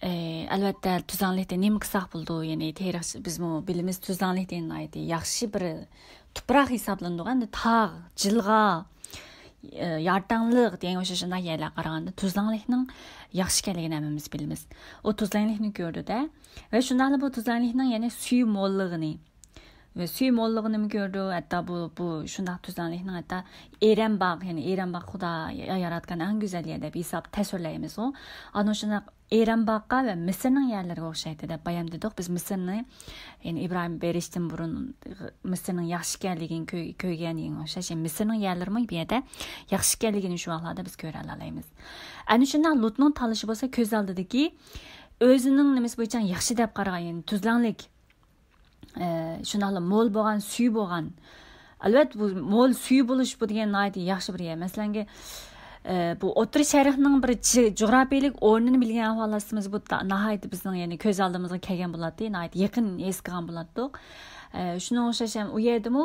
ئى، ئەلۋەتتە، تۈزلەڭلىكتە نېمە قىلساق بولىدۇ؟ يەنى تېرىقچى، بىزمۇ بىلىمىز، تۈزلەڭلىك دېگەن ناھايىتى ياخشى بىر تۇپراق ھېسابلىنىدىغۇ. ئەمدى تاغ، جىلغا، ئى، يارتاڭلىق دېگەن ئوخشاش شۇنداق يەرلەرگە قارىغاندا تۈزلەڭلىكنىڭ ياخشى ئىكەنلىكىنى ھەممىمىز بىلىمىز. ئۇ تۈزلەڭلىكنى كۆردى-دە. ۋە شۇنداقلا بۇ تۈزلەڭلىكنىڭ يەنە سۈيى موللۇقىنى، ۋە سۈيى موللۇقىنىمۇ كۆردى. ھەتتا بۇ، بۇ شۇنداق تۈزلەڭلىكنىڭ ھەتتا ئېرەن باغ، يەنى ئېرەن باغ خۇدا ياراتقان ئەڭ گۈزەل يەر دەپ ھېساب تەسۋىرلەيمىزغۇ. ئانا شۇنداق ئېرەن باغقا ۋە مىسىرنىڭ يەرلىرىگە ئوخشايتتى دەپ بايام دېدۇق. بىز مىسىرنى، يەنى ئىبراھىم بېرىشتىن بۇرۇن مىسىرنىڭ ياخشى ئىكەنلىكىنى كۆ-، كۆرگەنگە ئوخشاش، يەنى مىسىرنىڭ يەرلىرىمۇ بۇ يەردە ياخشى ئىكەنلىكىنى شۇ ۋاقىتلاردا بىز كۆرەلەيمىز. ئەنە شۇنداق لۇتنىڭ تاللىشى بولسا كۆز ئالدىدىكى ئۆزىنىڭ نېمىسى بويىچە ياخشى دەپ قارىغان، يەنى تۈزلەڭلىك، ئە، شۇنداقلا مول بولغان، سۈيى بولغان، ئەلۋەتتە، بۇ مول سۈيى بولۇش، بۇ دېگەن ناھايىتى ياخشى بىر يەر. مەسىلەنكى، ئە، بۇ ئوتتۇرا شەرقنىڭ بىر جى-، جۇغراپىيىلىك ئورنىنى بىلگەن ئەھۋال ئاستىمىز، بۇ تا-، ناھايىتى بىزنىڭ، يەنى، كۆز ئالدىمىزغا كەلگەن بولاتتى، ناھايىتى يېقىن ھېس قىلغان بولاتتۇق. ئە، شۇنىڭغا ئوخشاش ھەم ئۇ يەردىمۇ،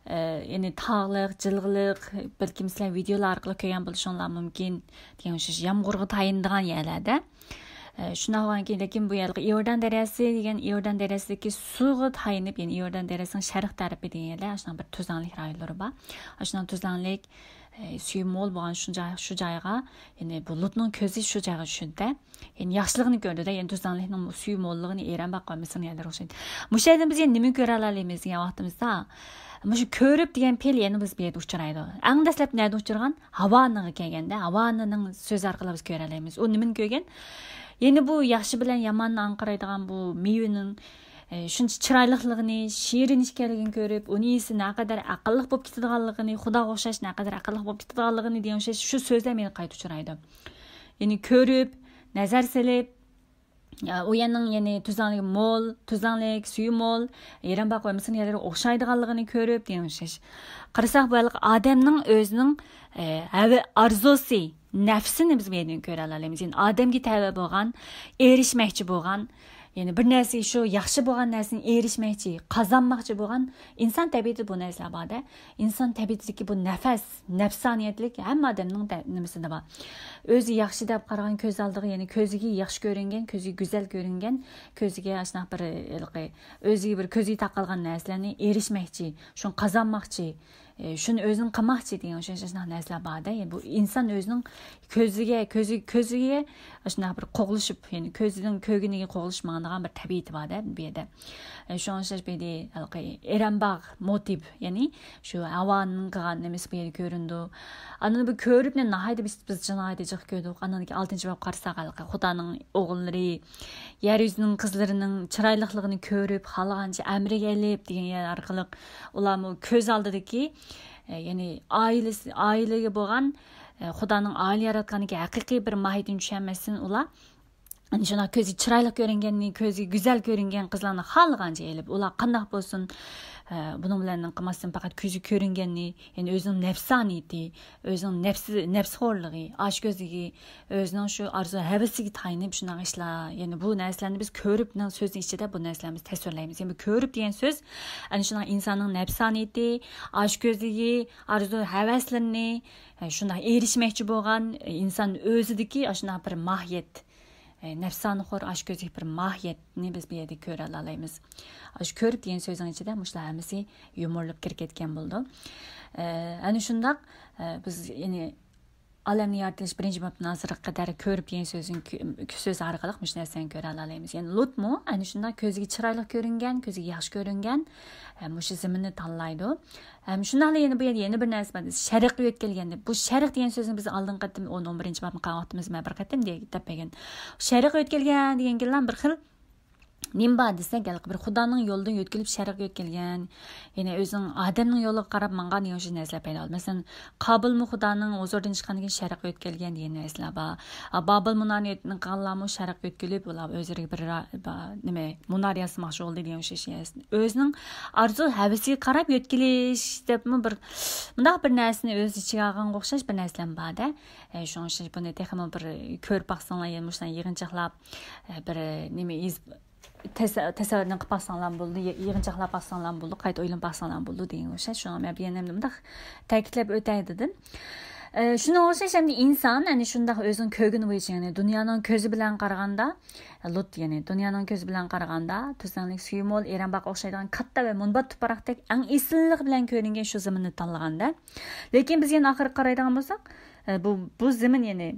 ئە، يەنى تاغلىق، جىلغىلىق، بەلكىم سىلەر ۋىدېئولار ئارقىلىق كۆرگەن بولۇشۇڭلار مۇمكىن، دېگەن ئوخشاش يامغۇرغا تايىنىدىغان يەرلەردە. ئە، شۇنداق بولغاندىكىن، لېكىن بۇ يەردىكى ئىئوردان دەرياسى دېگەن، ئىئوردان دەرياسىدىكى سۇغا تايىنىپ، يەنى ئىئوردان دەرياسىنىڭ شەرق تەرىپى دېگەن يەردە ئاشۇنداق بىر تۈزلەڭلىك رايونلىرى بار. ئاشۇنداق تۈزلەڭلىك، ئە، سۈيى مول بولغان شۇ جاي، شۇ جايغا، يەنى بۇ لۇتنىڭ كۆزى شۇ جايغا چۈشىدى. يەنى ياخشىلىقنى كۆردى-دە، يەنى تۈزلەڭلىكنىڭ سۈيى موللۇقىنى ئىران باققان مىسىرنىڭ يەرلىرى ئوخشايدۇ. مۇشۇ يەردىن بىز يەنە نېمىنى كۆرەلەيمىز دېگەن ۋاقتىمىزدا، مۇشۇ كۆرۈپ دېگەن پېئىل يەنە بىز بۇ يەردە ئۇچرايدۇ. ئەڭ دەسلەپ نەدە ئۇچرىغان؟ ھاۋانىغا كەلگەندە، ھاۋانىنىڭ سۆزى ئارقىلىق بىز كۆرەلەيمىز. ئۇ نېمىنى كۆرگەن؟ يەنە بۇ ياخشى بىلەن ياماننى ئاڭقىرايدىغان بۇ مېۋىنىڭ، ئە، شۇنچە چىرايلىقلىقىنى، شېرىن ئىكەنلىكىنى كۆرۈپ، ئۇنى يېسە نەقەدەر ئەقىللىق بولۇپ كېتىدىغانلىقىنى، خۇداغا ئوخشاش نەقەدەر ئەقىللىق بولۇپ كېتىدىغانلىقىنى دېگەن ئوخشاش شۇ سۆزلەر مېنى قايتا ئۇچرايدۇ. يەنى كۆرۈپ، نەزەر سېلىپ، ئۇ يەرنىڭ، يەنى تۈزلەڭلىكى مول، تۈزلەڭلىك، سۈيى مول، ئىران باقۇ ۋە مىسىرنىڭ يەرلىرى ئوخشايدىغانلىقىنى كۆرۈپ دېگەن ئوخشاش. قارىساق، بۇ ھېلىقى ئادەمنىڭ ئۆزىنىڭ، ئە، ھەۋە-، ئارزۇسى، نەپسىنى بىز بۇ يەردىن كۆرەلەيمىز. يەنى ئادەمگە تەۋە بولغان، ئېرىشمەكچى بولغان، يەنى بىر نەرسىگە، شۇ ياخشى بولغان نەرسىنى ئېرىشمەكچى، قازانماقچى بولغان ئىنسان تەبىئىتىدە بۇ نەرسىلەر بار-دە. ئىنسان تەبىئىتىدىكى بۇ نەپەس، نەپسانىيەتلىك ھەممە ئادەمنىڭ دە-، نېمىسىدە بار. ئۆزى ياخشى دەپ قارىغان كۆز ئالدىغا، يەنى كۆزىگە ياخشى كۆرۈنگەن، كۆزىگە گۈزەل كۆرۈنگەن، كۆزىگە ئاشۇنداق بىر ھېلىقى، ئۆزىگە بىر كۆزىگە تاقالغان نەرسىلەرنى ئېرىشمەكچى، شۇنى قازانماقچى، ئە، شۇنى ئۆزۈڭ قىلماقچى دېگەن ئوخشاش ئاشۇنداق نەرسىلەر بار-دە. يەنى بۇ ئىنسان ئۆزىنىڭ كۆزىگە، كۆزى، كۆزىگە ئاشۇنداق بىر قوغلىشىپ، يەنى كۆزىنىڭ كۆرگىنىگە قوغلىشىپ ماڭىدىغان بىر تەبىئىتى بار-دە بۇ يەردە. ئە، شۇڭا ئوخشاش بۇ يەردە ھېلىقى ئىرەنباغ موتىپ، يەنى شۇ ھاۋانىڭ قىلغان نېمىسى بۇ يەردە كۆرۈنىدۇ. ئاندىن بۇ كۆرۈپنى ناھايىتى بىز، بىز ناھايىتى جىق كۆردۇق. ئاندىن كېيىن ئالتىنچى باب قارىساق، ھېلىقى خۇدانىڭ ئوغۇللىرى، يەر يۈزىنىڭ قىزلىرىنىڭ چىرايلىقلىقىنى كۆرۈپ، خالىغانچە ئەمرىگە ئېلىپ دېگەن يەر ئارقىلىق ئۇلارمۇ كۆز ئالدىدىكى، ئە، يەنى ئائىلىسى، ئائىلىگە بولغان، ئە، خۇدانىڭ ئائىلە ياراتقاندىكى ھەقىقىي بىر ماھىيىتىنى چۈشەنمەستىن ئۇلار، ئەنە شۇنداق كۆزى چىرايلىق كۆرۈنگەننى، كۆزى گۈزەل كۆرۈنگەن قىزلارنى خالىغانچە ئېلىپ، ئۇلار قانداق بولسۇن، ئە، بۇنىڭ بىلەن قىلماستىن پەقەت كۆزى كۆرۈنگەننى، يەنى ئۆزىنىڭ نەپسانىيىتى، ئۆزىنىڭ نەپسى، نەپسىخورلۇقى، ئاچكۆزلۈكى، ئۆزىنىڭ شۇ ئارزۇ ھەۋىسىگە تايىنىپ شۇنداق ئىشلار، يەنى بۇ نەرسىلەرنى بىز كۆرۈپنىڭ سۆزىنىڭ ئىچىدە بۇ نەرسىلەرنى بىز تەسۋىرلەيمىز. يەنى بۇ كۆرۈپ دېگەن سۆز، ئەنە شۇنداق ئىنساننىڭ نەپسانىيىتى، ئاچكۆزلۈكى، ئارزۇ ھەۋەسلىرىنى، ئە، شۇنداق ئېرىشمەكچى بولغان، ئىنسان ئۆزىدىكى ئاشۇنداق بىر ماھىيەت، ئە، نەپسانىخور، ئاچكۆزلۈك بىر ماھىيەتنى بىز بۇ يەردە كۆرەلەيمىز. ئاشۇ كۆرۈپ دېگەن سۆزنىڭ ئىچىدە مۇشۇلار ھەممىسى يۇمۇرلۇپ كىرىپ كەتكەن بولىدۇ. ئە، ئەنە شۇنداق، ئە، بىز يەنى ئالەمنى يارىتىلىش بىرىنچى بابتىن ئاخىرىغا قەدەر كۆرۈپ دېگەن سۆزنىڭ كۆ-، سۆزى ئارقىلىق مۇشۇ نەرسىنى كۆرەلەيمىز. يەنى لۇتمۇ ئەنە شۇنداق كۆزىگە چىرايلىق كۆرۈنگەن، كۆزىگە ياخشى كۆرۈنگەن، ئە، مۇشۇ زېمىننى تاللايدۇ. ھەم شۇنداقلا يەنە بۇ يەردە يەنە بىر نەرسە بار. شەرققە يۆتكەلگەن دەپ. بۇ شەرق دېگەن سۆزنى بىز ئالدىنقى قېتىم ئون، ئون بىرىنچى بابنى قىلغان ۋاقتىمىزدا مەن بىر قېتىم دە-، دەپ بەرگەن. شەرققە يۆتكەلگەن دېگەنكىنلا بىر خىل نېمە بار دېسەك، ھېلىقى بىر خۇدانىڭ يولىدىن يۆتكىلىپ شەرققە يۆتكەلگەن. يەنى ئۆزىنىڭ ئادەمنىڭ يولىغا قاراپ ماڭغان دېگەن شۇ نەرسىلەر پەيدا بولدى. مەسىلەن، قابىلمۇ خۇدانىڭ ھۇزۇرىدىن چىققاندىن كېيىن شەرققە يۆتكەلگەن دېگەن نەرسىلەر بار. ئا، بابىل مۇنارىنى قىلغانلارمۇ شەرققە يۆتكىلىپ، ئۇلار ئۆزلىرىگە بىر را-، با-، نېمە، مۇنار ياسىماقچى بولدى دېگەن ئوخشاش. ئۆزىنىڭ ئارزۇ ھەۋىسىگە قاراپ يۆتكىلىش دەپمۇ بىر، مۇنداق بىر نەرسىنى ئۆز ئىچىگە ئالغانغا ئوخشاش بىر نەرسىلەرمۇ بار-دە. ئە، شۇڭا ئوخشاش بۇنى تېخىمۇ بىر كۆرۈپ باقساڭلار، يەنە مۇشۇنداق يىغىنچاقلاپ، ئە، بىر نېمە يېزىپ، تەس-، تەسەۋۋۇرنى قىلىپ باقساڭلارمۇ بولىدۇ، يىغىنچاقلاپ باقساڭلارمۇ بولىدۇ، قايتا ئويلىنىپ باقساڭلارمۇ بولىدۇ دېگەن ئوخشاش. شۇڭا مەن بۇ يەنە مۇنداق تەكىتلەپ ئۆتەي دېدىم. ئە، شۇنىڭغا ئوخشاش ئەمدى ئىنسان، يەنى شۇنداق ئۆزىنىڭ كۆرگىنى بويىچە، يەنى دۇنيانىڭ كۆزى بىلەن قارىغاندا، لۇت، يەنى دۇنيانىڭ كۆزى بىلەن قارىغاندا، تۈزلەڭلىك، سۈيى مول، ئېرەنباغقا ئوخشايدىغان كاتتا ۋە مۇنبەت تۇپراقتەك ئەڭ ئېسىللىق بىلەن كۆرۈنگەن شۇ زېمىننى تاللىغاندا، لېكىن بىز يەنە ئاخىرىغا قارايدىغان بولساق، ئە، بۇ، بۇ زېمىن، يەنى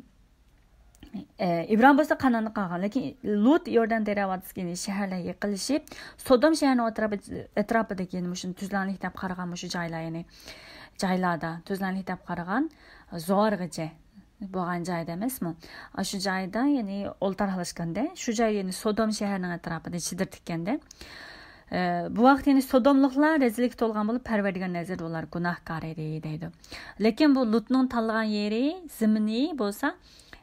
ئە، ئىبراھىم بولسا كانئاندا قالغان، لېكىن لۇت يوردان دەريا ۋادىسىدىكى شەھەرلەرگە يېقىنلىشىپ، سودوم شەھىرىنىڭ ئەتراپى، ئەتراپىدىكى، يەنى مۇشۇ تۈزلەڭلىك دەپ قارىغان مۇشۇ جايلار، يەنى جايلاردا، تۈزلەڭلىك دەپ قارىغان زوئارغىچە بولغان جايدا ئەمەسمۇ؟ ئاشۇ جايدا، يەنى ئولتۇراقلاشقاندا، شۇ جاي، يەنى سودوم شەھىرىنىڭ ئەتراپىدا چېدىر تىككەندە، ئە، بۇ ۋاقىت يەنى سودوملۇقلار رەزىللىككە تولغان بولۇپ، پەرۋەردىگار نەزىرىدە ئۇلار گۇناھكار ئىدى، دەيدۇ. لېكىن بۇ لۇتنىڭ تاللىغان يېرى، زېمىنى بولسا،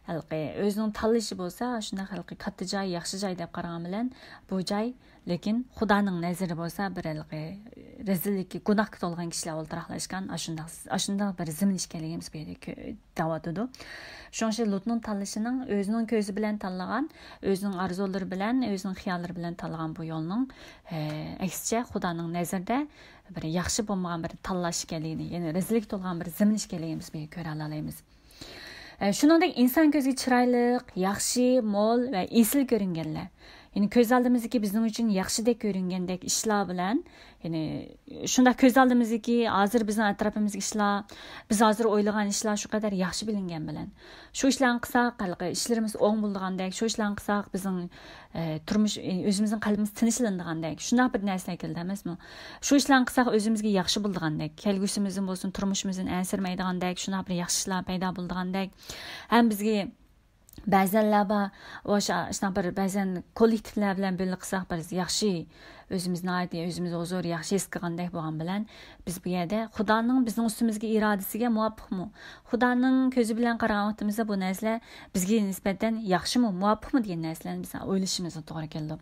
ھېلىقى ئۆزىنىڭ تاللىشى بولسا شۇنداق ھېلىقى كاتتا جاي، ياخشى جاي دەپ قارىغان بىلەن، بۇ جاي، لېكىن خۇدانىڭ نەزىرى بولسا بىر ھېلىقى رەزىللىككە، گۇناھقا تولغان كىشىلەر ئولتۇراقلاشقان ئاشۇنداق، ئاشۇنداق بىر زېمىن ئىكەنلىكىمىز بۇ يەردە كۆ-، دەۋاتىدۇ. شۇنىڭ ئۈچۈن لۇتنىڭ تاللىشىنىڭ ئۆزىنىڭ كۆزى بىلەن تاللىغان، ئۆزىنىڭ ئارزۇلىرى بىلەن، ئۆزىنىڭ خىياللىرى بىلەن تاللىغان بۇ يولنىڭ، ئە، ئەكسىچە خۇدانىڭ نەزىرىدە بىر ياخشى بولمىغان بىر تاللاش ئىكەنلىكىنى، يەنى رەزىللىككە تولغان بىر زېمىن ئىكەنلىكىنى بىز بۇ يەردە كۆرەلەيمىز. ئە، شۇنىڭدەك ئىنسان كۆزىگە چىرايلىق، ياخشى، مول ۋە ئېسىل كۆرۈنگەنلەر. يەنى كۆز ئالدىمىزدىكى بىزنىڭ ئۈچۈن ياخشىدەك كۆرۈنگەندەك ئىشلار بىلەن، يەنى شۇنداق كۆز ئالدىمىزدىكى ھازىر بىزنىڭ ئەتراپىمىزدىكى ئىشلار، بىز ھازىر ئويلىغان ئىشلار شۇ قەدەر ياخشى بىلىنگەن بىلەن، شۇ ئىشلارنى قىلساق، ھېلىقى ئىشلىرىمىز ئوڭ بولىدىغاندەك، شۇ ئىشلارنى قىلساق، بىزنىڭ، ئە، تۇرمۇش، ئە، ئۆزىمىزنىڭ قەلبىمىز تىنچلىنىدىغاندەك، شۇنداق بىر نەرسىلەر كېلىدۇ ئەمەسمۇ؟ شۇ ئىشلارنى قىلساق، ئۆزىمىزگە ياخشى بولىدىغاندەك، كەلگۈسىمىزدىن بولسۇن، تۇرمۇشىمىزدىن ئەنسىرىمەيدىغاندەك، شۇنداق بىر ياخشى ئىشلار پەيدا بولىدىغاندەك، ھەم بىزگە بەزەنلەر بار، ئوشۇ، شۇنداق بىر بەزەن كوللېكتىپلار بىلەن بىللە قىلساق، بىر ياخشى، ئۆزىمىز ناھايىتى ئۆزىمىزنى ھۇزۇر، ياخشى ھېس قىلغاندەك بولغان بىلەن، بىز بۇ يەردە خۇدانىڭ بىزنىڭ ئۈستىمىزگە ئىرادىسىگە مۇۋاپىقمۇ؟ خۇدانىڭ كۆزى بىلەن قارىغان ۋاقتىمىزدا بۇ نەرسىلەر بىزگە نىسبەتەن ياخشىمۇ، مۇۋاپىقمۇ دېگەن نەرسىلەرنى بىز ئويلىشىمىزغا توغرا كېلىدۇ.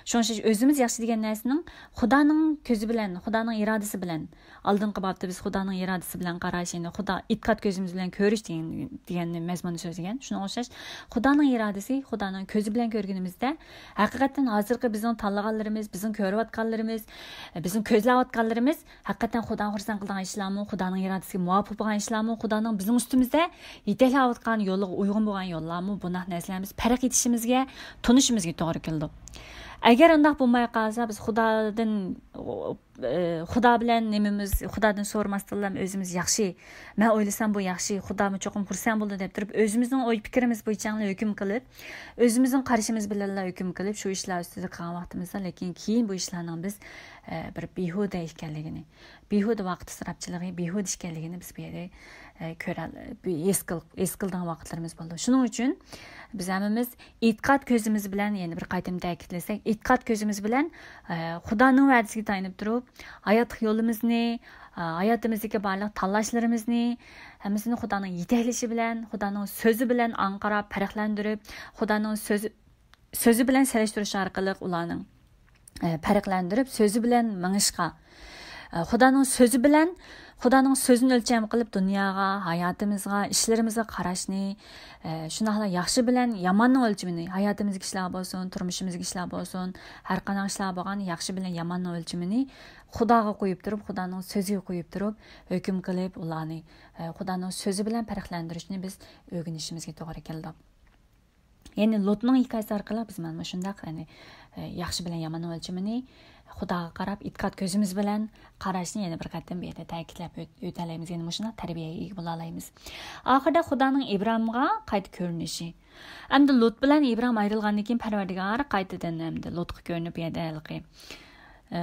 شۇنىڭ ئۈچۈن ئۆزىمىز ياخشى دېگەن نەرسىنىڭ خۇدانىڭ كۆزى بىلەن، خۇدانىڭ ئىرادىسى بىلەن، ئالدىنقى بابتا بىز خۇدانىڭ ئىرادىسى بىلەن قاراش، يەنى خۇدا ئېتىقاد كۆزىمىز بىلەن كۆرۈش دېگەن، دېگەن مەزمۇننى سۆزلىگەن. شۇنىڭغا ئوخشاش، خۇدانىڭ ئىرادىسى، خۇدانىڭ كۆزى بىلەن كۆرگىنىمىزدە، ھەقىقەتەن ھازىرقى بىزنىڭ تاللىغانلىرىمىز، بىزنىڭ كۆرۈۋاتقانلىرىمىز، بىزنىڭ كۆزلەۋاتقانلىرىمىز ھەقىقەتەن خۇدانى خۇرسەن قىلىدىغان ئىشلارمۇ، خۇدانىڭ ئىرادىسىگە مۇۋاپىق بولغان ئىشلارمۇ، خۇدانىڭ بىزنىڭ ئۈستىمىزدە يېتەكلەۋاتقان يولىغا ئۇيغۇن بولغان يوللارمۇ، بۇنداق نەرسىلەرنى بىز پەرق ئېتىشىمىزگە، تونۇشىمىزغا توغرا كېلىدۇ. ئەگەر ئۇنداق بولماي قالسا، بىز خۇدادىن، ئى، خۇدا بىلەن نېمىمىز، خۇدادىن سورىماستىنلا ئۆزىمىز ياخشى، مەن ئويلىسام بۇ ياخشى، خۇدامۇ چوقۇم خۇرسەن بولىدۇ دەپ تۇرۇپ، ئۆزىمىزنىڭ ئوي پىكرىمىز بويىچە ھۆكۈم قىلىپ، ئۆزىمىزنىڭ قارىشىمىز بىلەنلا ھۆكۈم قىلىپ، شۇ ئىشلار ئۈستىدە قىلغان ۋاقتىمىزدا، لېكىن كېيىن بۇ ئىشلارنىڭ بىز، ئى، بىر بىھۇدە ئىكەنلىكىنى، بىھۇدە ۋاقىت ئىسراپچىلىقى، بىھۇدە ئىكەنلىكىنى بىز بۇ يەردە، ئە، كۆرە-، بىر ھېس قىل-، ھېس قىلىدىغان ۋاقىتلىرىمىز بولىدۇ. شۇنىڭ ئۈچۈن بىز ھەممىمىز ئېتىقاد كۆزىمىز بىلەن، يەنە بىر قېتىم تەكىتلىسەك، ئېتىقاد كۆزىمىز بىلەن، ئە، خۇدانىڭ ۋەدىسىگە تايىنىپ تۇرۇپ، ھاياتلىق يولىمىزنى، ئە، ھاياتىمىزدىكى بارلىق تاللاشلىرىمىزنى، ھەممىسىنى خۇدانىڭ يېتەكلىشى بىلەن، خۇدانىڭ سۆزى بىلەن ئاڭقىراپ، پەرقلەندۈرۈپ، خۇدانىڭ سۆزى، سۆزى بىلەن سېلىشتۇرۇش ئارقىلىق ئۇلارنىڭ، ئە، پەرقلەندۈرۈپ، سۆزى بىلەن مېڭىشقا، ئە، خۇدانىڭ سۆزى بىلەن، خۇدانىڭ سۆزىنى ئۆلچەم قىلىپ، دۇنياغا، ھاياتىمىزغا، ئىشلىرىمىزغا قاراشنى، ئە، شۇنداقلا ياخشى بىلەن ياماننىڭ ئۆلچىمىنى، ھاياتىمىزدىكى ئىشلار بولسۇن، تۇرمۇشىمىزدىكى ئىشلار بولسۇن، ھەر قانداق ئىشلار بولغان ياخشى بىلەن ياماننىڭ ئۆلچىمىنى خۇداغا قويۇپ تۇرۇپ، خۇدانىڭ سۆزىگە قويۇپ تۇرۇپ، ھۆكۈم قىلىپ، ئۇلارنى، ئە، خۇدانىڭ سۆزى بىلەن پەرقلەندۈرۈشنى بىز ئۆگىنىشىمىزگە توغرا كېلىدۇ. يەنى لۇتنىڭ ھېكايىسى ئارقىلىق بىز مانا مۇشۇنداق، يەنى، ئە، ياخشى بىلەن ياماننىڭ ئۆلچىمىنى خۇداغا قاراپ، ئېتىقاد كۆزىمىز بىلەن قاراشنى يەنە بىر قېتىم بۇ يەردە تەكىتلەپ ئۆت-، ئۆتەلەيمىز. يەنى مۇشۇنداق تەربىيەگە ئىگە بولالايمىز. ئاخىرىدا خۇدانىڭ ئىبراھىمغا قايتا كۆرۈنۈشى. ئەمدى لۇت بىلەن ئىبراھىم ئايرىلغاندىن كېيىن پەرۋەردىگار قايتىدىن ئەمدى لۇتقا كۆرۈنۈپ، بۇ يەردە ھېلىقى، ئە،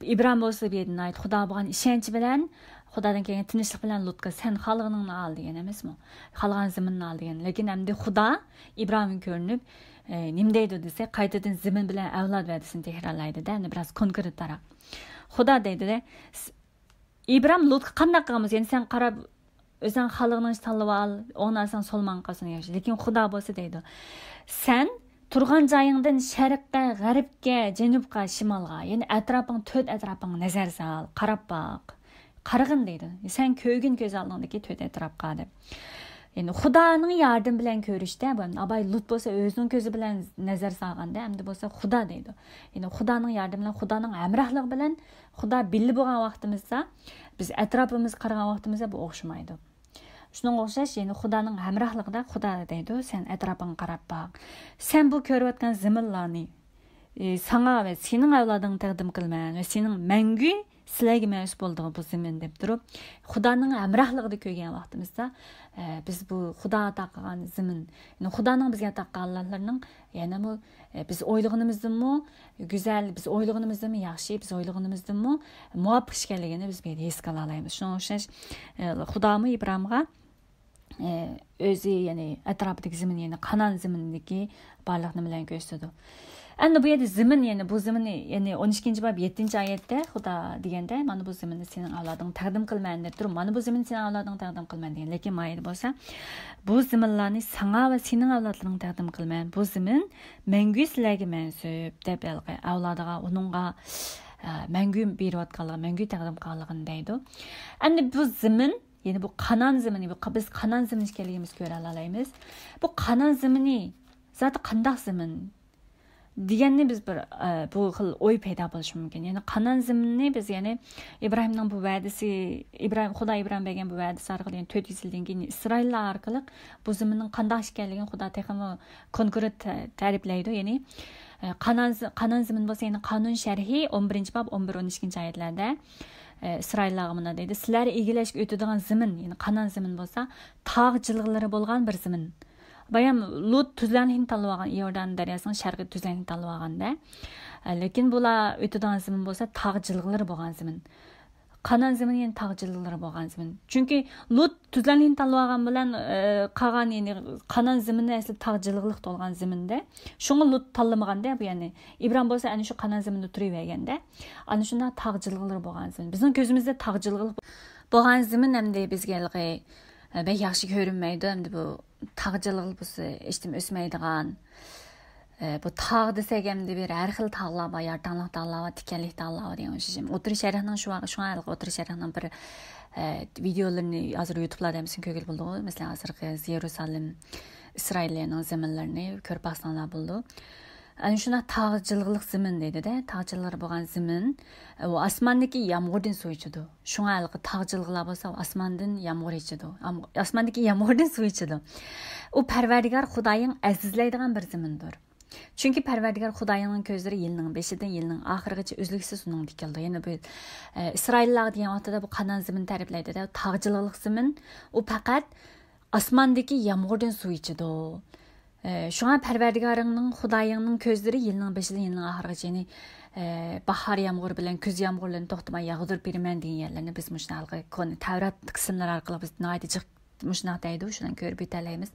ئىبراھىم بولسا بۇ يەردە ناھايىتى خۇداغا بولغان ئىشەنچ بىلەن، خۇدادىن كەلگەن تىنچلىق بىلەن لۇتقا، «سەن خالىغىنىڭنى ئال» دېگەن ئەمەسمۇ؟ «خالىغان زېمىننى ئال» دېگەن. لېكىن ئەمدى خۇدا ئىبراھىمغا كۆرۈنۈپ، ئە، نېمە دەيدۇ دېسە، قايتىدىن زېمىن بىلەن ئەۋلاد ۋەدىسىنى تەكرارلايدۇ-دە، ئەمدى بىراز كونكرېتراق. خۇدا دەيدۇ-دە، س-، ئىبراھىم لۇتقا قانداق قىلغان بولسا، يەنى سەن قاراپ، ئۆزۈڭ خالىغىنىڭچە تاللىۋال، ئوڭنالساڭ سولماڭغا قالسۇن ياخشى. لېكىن خۇدا بولسا دەيدۇ، سەن تۇرغان جايىڭدىن شەرققە، غەربكە، جەنۇبقا، شىمالغا، يەنى ئەتراپىڭ، تۆت ئەتراپىڭغا نەزەر سال، قاراپ باق. قارىغىن دەيدۇ. سەن كۆرگىن كۆز ئالدىڭدىكى تۆت ئەتراپقا دەپ. يەنى خۇدانىڭ ياردىمى بىلەن كۆرۈشتە، بۇ ئەمدى ئاباي لۇت بولسا ئۆزىنىڭ كۆزى بىلەن نەزەر سالغاندا، ئەمدى بولسا خۇدا دەيدۇ. يەنى خۇدانىڭ ياردىمى بىلەن، خۇدانىڭ ھەمراھلىقى بىلەن، خۇدا بىللە بولغان ۋاقتىمىزدا، بىز ئەتراپىمىزغا قارىغان ۋاقتىمىزدا بۇ ئوخشىمايدۇ. شۇنىڭغا ئوخشاش، يەنى خۇدانىڭ ھەمراھلىقىدا خۇدا دەيدۇ، سەن ئەتراپىڭغا قاراپ باق. سەن بۇ كۆرۈۋاتقان زېمىنلارنى، ئى، ساڭا ۋە سېنىڭ ئەۋلادىڭغا تەقدىم قىلىمەن ۋە سېنىڭ مەڭگۈ سىلەرگە مەنسۇپ بولىدىغان بۇ زېمىن دەپ تۇرۇپ، خۇدانىڭ ھەمراھلىقىدا كۆرگەن ۋاقتىمىزدا، ئە، بىز بۇ خۇدا ئاتا قىلغان زېمىن، يەنى خۇدانىڭ بىزگە ئاتا قىلغانلىرىنىڭ يەنىمۇ، ئە، بىز ئويلىغىنىمىزدىنمۇ گۈزەل، بىز ئويلىغىنىمىزدىنمۇ ياخشى، بىز ئويلىغىنىمىزدىنمۇ مۇۋاپىق ئىكەنلىكىنى بىز بۇ يەردە ھېس قىلالايمىز. شۇنىڭغا ئوخشاش، ئە، خۇدامۇ ئىبراھىمغا ئۆزى، يەنى ئەتراپىدىكى زېمىن، يەنى قانائان زېمىنىدىكى بارلىق نېمىلەرنى كۆرسىتىدۇ. ئەمدى بۇ يەردە زېمىن، يەنى بۇ زېمىننى، يەنى ئون ئىككىنچى باب يەتتىنچى ئايەتتە خۇدا دېگەندە، مانا بۇ زېمىننى سېنىڭ ئەۋلادىڭغا تەقدىم قىلىمەن دەپ تۇرۇپ، مانا بۇ زېمىننى سېنىڭ ئەۋلادىڭغا تەقدىم قىلىمەن دېگەن. لېكىن ما يەردە بولسا، بۇ زېمىنلارنى ساڭا ۋە سېنىڭ ئەۋلادلىرىڭغا تەقدىم قىلىمەن. بۇ زېمىن مەڭگۈ سىلەرگە مەنسۇپ دەپ ھېلىقى ئەۋلادىغا، ئۇنىڭغا، ئە، مەڭگۈ بېرىۋاتقانلىقى، مەڭگۈ تەقدىم قىلغانلىقىنى دەيدۇ. ئەمدى بۇ زېمىن، يەنى بۇ قانان زېمىنى، بۇ ق-، بىز قانان زېمىنى ئىكەنلىكىمىزنى كۆرەلەيمىز. بۇ قانان زېمىنى زادى قانداق زېمىن؟ دېگەننى بىز بىر، ئە، بۇ خىل ئوي پەيدا بولۇشى مۇمكىن. يەنى قانان زېمىنىنى بىز، يەنى ئىبراھىمنىڭ بۇ ۋەدىسى، ئىبراھىم، خۇدا ئىبراھىمغا بەرگەن بۇ ۋەدىسى ئارقىلىق، يەنى تۆت يۈز يىلدىن كېيىن ئىسرائىللار ئارقىلىق بۇ زېمىننىڭ قانداق ئىكەنلىكىنى خۇدا تېخىمۇ كونكرېت تە-، تەرىپلەيدۇ. يەنى، ئە، قانان ز-، قانان زېمىن بولسا، يەنى قانۇن شەرھى ئون بىرىنچى باب، ئون بىر، ئون ئىككىنچى ئايەتلەردە، ئە، ئىسرائىللارغا مۇنداق دەيدۇ: سىلەر ئىگىلەشكە ئۆتىدىغان زېمىن، يەنى قانان زېمىن بولسا، تاغ جىلغىلىرى بولغان بىر زېمىن. بايام لۇت تۈزلەڭلىكنى تاللىۋالغان، ئىيوردان دەرياسىنىڭ شەرقىي تۈزلەڭلىكنى تاللىۋالغاندا، لېكىن بۇلار ئۆتىدىغان زېمىن بولسا تاغ جىلغىلىرى بولغان زېمىن. قانان زېمىنى يەنە تاغ جىلغىلىرى بولغان زېمىن. چۈنكى لۇت تۈزلەڭلىكنى تاللىۋالغان بىلەن، ئى، قالغان، يەنى قانان زېمىنى ئەسلى تاغ جىلغىلىق تولغان زېمىندە. شۇڭا لۇت تاللىمىغاندا بۇ، يەنى ئىبراھىم بولسا ئەنە شۇ قانان زېمىندا تۇرۇۋەرگەندە، ئەنە شۇنداق تاغ جىلغىلىرى بولغان زېمىن. بىزنىڭ كۆزىمىزدە تاغ جىلغىلىق بولغان زېمىن ئەمدى بىزگە ھېلىقى، ئە، بەك ياخشى كۆرۈنمەيدۇ. ئەمدى بۇ تاغ جىلغىلىق بولسا ھېچنېمە ئۆسمەيدىغان، ئە، بۇ تاغ دېسەك، ئەمدى بىر ھەر خىل تاغلار بار، يارتاڭلىق تاغلار بار، تىكەنلىك تاغلار بار دېگەن ئوخشاش. ئوتتۇرا شەرقنىڭ شۇ، شۇڭا ھېلىقى ئوتتۇرا شەرقنىڭ بىر، ئە، ۋىدېئولىرىنى ھازىر يۇتۇبلاردا ھەممىسىنى كۆرگىلى بولىدۇ. مەسىلەن، ھازىرقى يېرۇسالېم، ئىسرائىلىيەنىڭ زېمىنلىرىنى كۆرۈپ باقساڭلار بولىدۇ. ئەنە شۇنداق تاغ جىلغىلىق زېمىن دەيدۇ-دە، تاغ جىلغىلىرى بولغان زېمىن، ئۇ ئاسماندىكى يامغۇردىن سۇ ئىچىدۇ. شۇڭا ھېلىقى تاغ جىلغىلار بولسا ئاسماندىن يامغۇر ئىچىدۇ. يام-، ئاسماندىكى يامغۇردىن سۇ ئىچىدۇ. ئۇ پەرۋەردىگار خۇدايىڭ ئەزىزلەيدىغان بىر زېمىندۇر. چۈنكى پەرۋەردىگار خۇدايىڭنىڭ كۆزلىرى يىلنىڭ بېشىدىن يىلنىڭ ئاخىرىغىچە ئۈزلۈكسىز ئۇنىڭدا تىكىلىدۇ. يەنە بۇ، ئە، ئىسرائىللارغا دېگەن ۋاقتىدا بۇ قانان زېمىن تەرىپلەيدۇ-دە، تاغ جىلغىلىق زېمىن، ئۇ پەقەت ئاسماندىكى يامغۇردىن سۇ ئىچىدۇ. ئە، شۇڭا پەرۋەردىگارىڭنىڭ، خۇدايىڭنىڭ كۆزلىرى يىلنىڭ بېشىدىن يىلنىڭ ئاخىرىغىچە، يەنى، ئە، باھار يامغۇرى بىلەن كۈز يامغۇرلىرىنى توختىماي ياغدۇرۇپ بېرىمەن دېگەن يەرلەرنى بىز مۇشۇنداق ھېلىقى كونا تەۋرات قىسىملىرى ئارقىلىق بىز ناھايىتى جىق مۇشۇنداق دەيدۇ، شۇنى كۆرۈپ يېتەلەيمىز.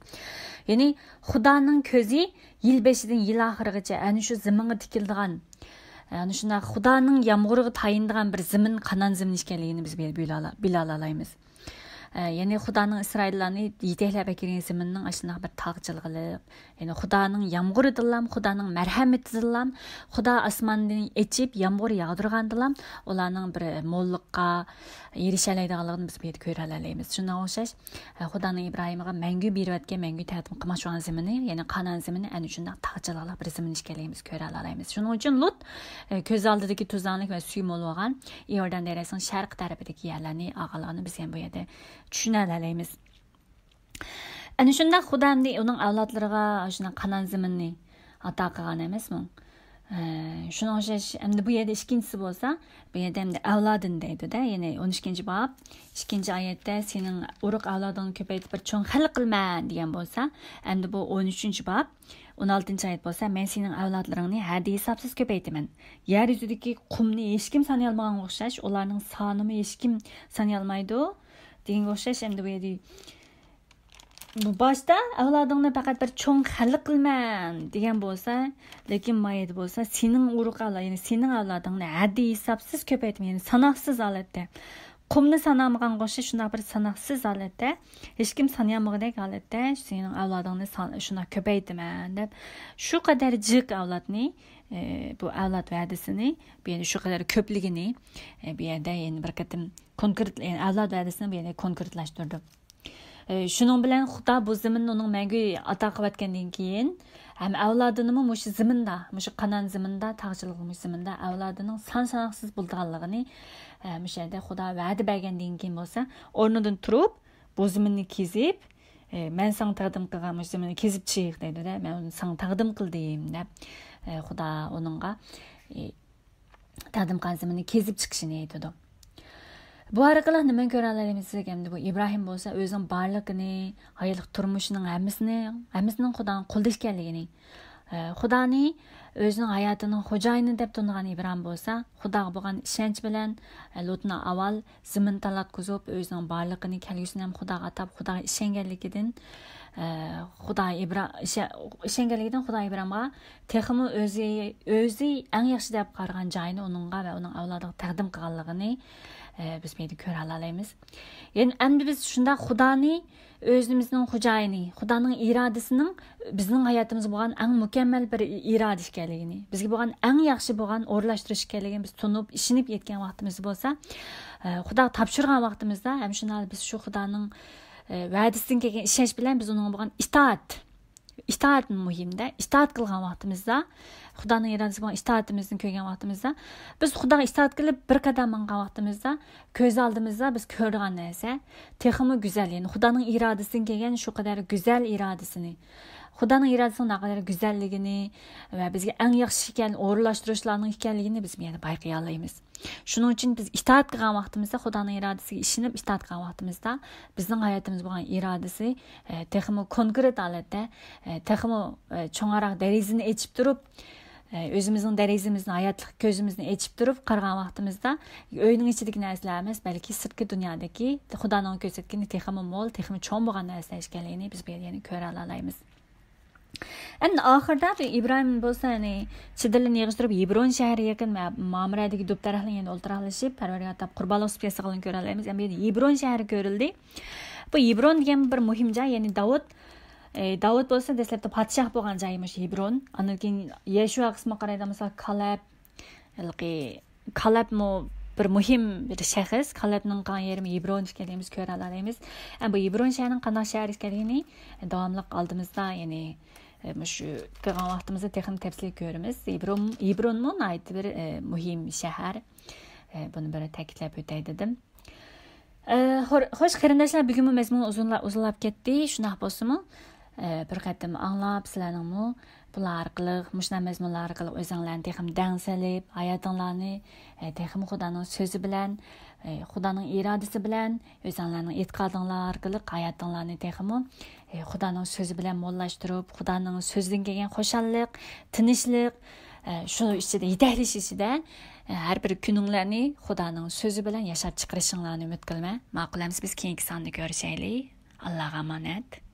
يەنى خۇدانىڭ كۆزى يىل بېشىدىن يىل ئاخىرىغىچە ئەنە شۇ زېمىنغا تىكىلىدىغان، ئەنە شۇنداق خۇدانىڭ يامغۇرىغا تايىنىدىغان بىر زېمىن، قانان زېمىن ئىكەنلىكىنى بىز بىل-، بىلالا-، بىلالالايمىز. ئە، يەنى خۇدانىڭ ئىسرائىللارنى يېتەكلەپ ئەكىرگەن زېمىننىڭ ئاشۇنداق بىر تاغ جىلغىلىق، يەنى خۇدانىڭ يامغۇرىدىنلام، خۇدانىڭ مەرھەمىتىدىنلام، خۇدا ئاسماندىن ئېچىپ يامغۇر ياغدۇرغاندىنلام ئۇلارنىڭ بىر موللۇققا ئېرىشەلەيدىغانلىقىنى بىز بۇ يەردە كۆرەلەيمىز. شۇنىڭغا ئوخشاش، ئە، خۇدانىڭ ئىبراھىمغا مەڭگۈ بېرىۋەتكەن، مەڭگۈ تەقدىم قىلماقچى بولغان زېمىنى، يەنى قانان زېمىنى ئەنە شۇنداق تاغ جىلغىلىق بىر زېمىن ئىكەنلىكىمىزنى كۆرەلەيمىز. شۇنىڭ ئۈچۈن لۇت، ئە، كۆز ئالدىدىكى تۈزلەڭلىك ۋە سۈيى مول بولغان ئىيوردان دەرياسىنىڭ شەرقىي تەرىپىدىكى يەرلەرنى ئالغانلىقىنى بىز يەنە بۇ يەردە چۈشىنەلەيمىز. ئەنە شۇنداق خۇدا ئەمدى ئۇنىڭ ئەۋلادلىرىغا شۇنداق قانان زېمىننى ئاتا قىلغان ئەمەسمۇ؟ ئە، شۇنىڭغا ئوخشاش، ئەمدى بۇ يەردە ئىككىنچىسى بولسا، بۇ يەردە ئەمدى ئەۋلادىنى دەيدۇ-دە، يەنى ئون ئىككىنچى باب، ئىككىنچى ئايەتتە سېنىڭ ئۇرۇق ئەۋلادىڭنى كۆپەيتىپ بىر چوڭ خەلق قىلىمەن دېگەن بولسا، ئەمدى بۇ ئون ئۈچىنچى باب، ئون ئالتىنچى ئايەت بولسا، مەن سېنىڭ ئەۋلادلىرىڭنى ھەددى ھېسابسىز كۆپەيتىمەن. يەر يۈزىدىكى قۇمنى ھېچكىم سانىيالمىغانغا ئوخشاش، ئۇلارنىڭ سانىمۇ ھېچكىم سانىيالمايدۇ دېگەنگە ئوخشاش، ئەمدى بۇ يەردە بۇ باشتا ئەۋلادىڭنى پەقەت بىر چوڭ خەلق قىلىمەن دېگەن بولسا، لېكىن ما يەردە بولسا سېنىڭ ئۇرۇق ئەۋلاد، يەنى سېنىڭ ئەۋلادىڭنى ھەددى ھېسابسىز كۆپەيتىمەن، يەنى ساناقسىز ھالەتتە. قۇمنى سانالمىغانغا ئوخشاش شۇنداق بىر ساناقسىز ھالەتتە، ھېچكىم سانىيالمىغۇدەك ھالەتتە سېنىڭ ئەۋلادىڭنى سان-، شۇنداق كۆپەيتىمەن دەپ، شۇ قەدەر جىق ئەۋلادنى، ئى، بۇ ئەۋلاد ۋەدىسىنى، بۇ يەردە شۇ قەدەر كۆپلۈكىنى، ئى، بۇ يەردە يەنە بىر قېتىم كونكرېت، يەنى ئەۋلاد ۋەدىسىنى بۇ يەردە كونكرېتلاشتۇردى. ئى، شۇنىڭ بىلەن خۇدا بۇ زېمىننى ئۇنىڭ مەڭگۈ ئاتا قىلىۋەتكەندىن كېيىن، ھەم ئەۋلادىنىمۇ مۇشۇ زېمىندا، مۇشۇ قانان زېمىندا، تاغچىلىق مۇشۇ زېمىندا ئەۋلادىنىڭ سان ساناقسىز بولىدىغانلىقىنى، ئە، مۇشۇ يەردە خۇدا ۋەدە بەرگەندىن كېيىن بولسا، ئورنىدىن تۇرۇپ، بۇ زېمىننى كېزىپ، ئى، مەن ساڭا تەقدىم قىلغان مۇشۇ زېمىننى كېزىپ چىق دەيدۇ-دە، مەن ئۇنى ساڭا تەقدىم قىلدىم دەپ، ئى، خۇدا ئۇنىڭغا، ئى، تەقدىم قىلغان زېمىننى كېزىپ چىقىشىنى ئېيتىدۇ. بۇ ئارقىلىق نېمىنى كۆرەلەيمىز دېسەك، ئەمدى بۇ ئىبراھىم بولسا ئۆزىنىڭ بارلىقىنى، ھاياتلىق تۇرمۇشىنىڭ ھەممىسىنى، ھەممىسىنىڭ خۇدانىڭ قولىدا ئىكەنلىكىنى، خۇدانى ئۆزىنىڭ ھاياتىنىڭ خوجايىنى دەپ تونۇغان ئىبراھىم بولسا، خۇداغا بولغان ئىشەنچ بىلەن، لۇتنى ئاۋۋال زېمىن تالاتقۇزۇپ، ئۆزىنىڭ بارلىقىنى، كەلگۈسىنى ھەم خۇداغا ئاتاپ، خۇداغا ئىشەنگەنلىكىدىن، ئە، خۇدا ئىبرا-، ئىشە-، ئىشەنگەنلىكىدىن خۇدا ئىبراھىمغا تېخىمۇ ئۆزى، ئۆزى ئەڭ ياخشى دەپ قارىغان جايىنى ئۇنىڭغا ۋە ئۇنىڭ ئەۋلادىغا تەقدىم قىلغانلىقىنى، ئە، بىز بۇ يەردە كۆرەلالايمىز. يەنى ئەمدى بىز شۇنداق خۇدانى ئۆزىمىزنىڭ خوجايىنى، خۇدانىڭ ئىرادىسىنىڭ بىزنىڭ ھاياتىمىزدا بولغان ئەڭ مۇكەممەل بىر ئىرادە ئىكەنلىكىنى، بىزگە بولغان ئەڭ ياخشى بولغان ئورۇنلاشتۇرۇش ئىكەنلىكىنى بىز تونۇپ، ئىشىنىپ يەتكەن ۋاقتىمىزدا بولسا، ئە، خۇداغا تاپشۇرغان ۋاقتىمىزدا ھەم شۇنداق بىز شۇ خۇدانىڭ، ئە، ۋەدىسىدىن كەلگەن ئىشەنچ بىلەن بىز ئۇنىڭغا بولغان ئىتائەت، ئىتائەت مۇھىمدە، ئىتائەت قىلغان ۋاقتىمىزدا، خۇدانىڭ ئىرادىسىگە بولغان ئىتائىتىمىزنى كۆرگەن ۋاقتىمىزدا، بىز خۇداغا ئىتائەت قىلىپ بىر قەدەم ماڭغان ۋاقتىمىزدا، كۆز ئالدىمىزدا بىز كۆرىدىغان نەرسە تېخىمۇ گۈزەل، يەنى خۇدانىڭ ئىرادىسىدىن كەلگەن شۇ قەدەر گۈزەل ئىرادىسىنى، خۇدانىڭ ئىرادىسىنىڭ نەقەدەر گۈزەللىكىنى ۋە بىزگە ئەڭ ياخشى ئىكەن، ئورۇنلاشتۇرۇشلارنىڭ ئىكەنلىكىنى بىز بۇ يەردە بايقىيالايمىز. شۇنىڭ ئۈچۈن بىز ئىتائەت قىلغان ۋاقتىمىزدا، خۇدانىڭ ئىرادىسىگە ئىشىنىپ ئىتائەت قىلغان ۋاقتىمىزدا، بىزنىڭ ھاياتىمىزدا بولغان ئىرادىسى، ئە، تېخىمۇ كونكرېت ھالەتتە، ئە، تېخىمۇ، ئە، چوڭراق دېرىزىنى ئېچىپ تۇرۇپ، ئە، ئۆزىمىزنىڭ دېرىزىمىزنى، ھاياتلىق كۆزىمىزنى ئېچىپ تۇرۇپ قارىغان ۋاقتىمىزدا، ئۆينىڭ ئىچىدىكى نەرسىلەر ئەمەس، بەلكى سىرتقى دۇنيادىكى خۇدانىڭ كۆرسەتكىنى تېخىمۇ مول، تېخىمۇ چوڭ بولغان نەرسىلەر ئىكەنلىكىنى بىز بۇ يەردە يەنە كۆرەلالايمىز. ئەمدى ئاخىرىدا بۇ ئىبراھىم بولسا، يەنى چېدىرلىرىنى يىغىشتۇرۇپ، ھېبرون شەھىرى يېقىن ۋە مامرەدىكى دۇب دەرەخلەر يېنىدا ئولتۇراقلىشىپ، پەرۋەردىگار تاپ قۇربانلىق سۇپىسى قىلغىنى كۆرەلەيمىز. ئەمدى ھېبرون شەھىرى كۆرۈلدى. بۇ ھېبرون دېگەن بىر مۇھىم جاي، يەنى داۋۇت، ئى، داۋۇت بولسا دەسلەپتە پادىشاھ بولغان جاي مۇشۇ ھېبرون. ئاندىن كېيىن يەشۇئا قىسمىغا قارايدىغان بولساق، كالەب، ھېلىقى كالەبمۇ بىر مۇھىم بىر شەخس. كالەبنىڭ قالغان يېرى ھېبرون ئىكەنلىكىنى بىز كۆرەلەيمىز. ئەمما بۇ ھېبرون شەھىرىنىڭ قانداق شەھەر ئىكەنلىكىنى داۋاملىق ئالدىمىزدا، يەنى، ئە، مۇشۇ قىلغان ۋاقتىمىزدا تېخىمۇ تەپسىلىي كۆرىمىز. ھېبرون، ھېبرونمۇ ناھايىتى بىر، ئە، مۇھىم شەھەر. ئە، بۇنى بىر تەكىتلەپ ئۆتەي دېدىم. ئە، خور-، خوش قېرىنداشلار، بۈگۈنمۇ مەزمۇن ئۇزۇنلا-، ئۇزۇنلاپ كەتتى. شۇنداق بولسىمۇ، ئە، بىر قېتىم ئاڭلاپ، سىلەرنىڭمۇ بۇلار ئارقىلىق، مۇشۇنداق مەزمۇنلار ئارقىلىق ئۆزۈڭلارنى تېخىمۇ دەڭسەلىپ، ھاياتىڭلارنى، ئە، تېخىمۇ خۇدانىڭ سۆزى بىلەن، ئە، خۇدانىڭ ئىرادىسى بىلەن، ئۆزۈڭلارنىڭ ئېتىقادىڭلار ئارقىلىق ھاياتىڭلارنى تېخىمۇ، ئە، خۇدانىڭ سۆزى بىلەن موللاشتۇرۇپ، خۇدانىڭ سۆزىدىن كەلگەن خۇشاللىق، تىنچلىق، ئە، شۇ ئىچىدە، يېتەكلىشى ئىچىدە، ئە، ھەر بىر كۈنۈڭلارنى خۇدانىڭ سۆزى بىلەن ياشاپ چىقىرىشىڭلارنى ئۈمىد قىلىمەن. ماقۇل ئەمىسە، بىز كېيىنكى ساندا كۆرۈشەيلى. ئاللاغا ئامانەت.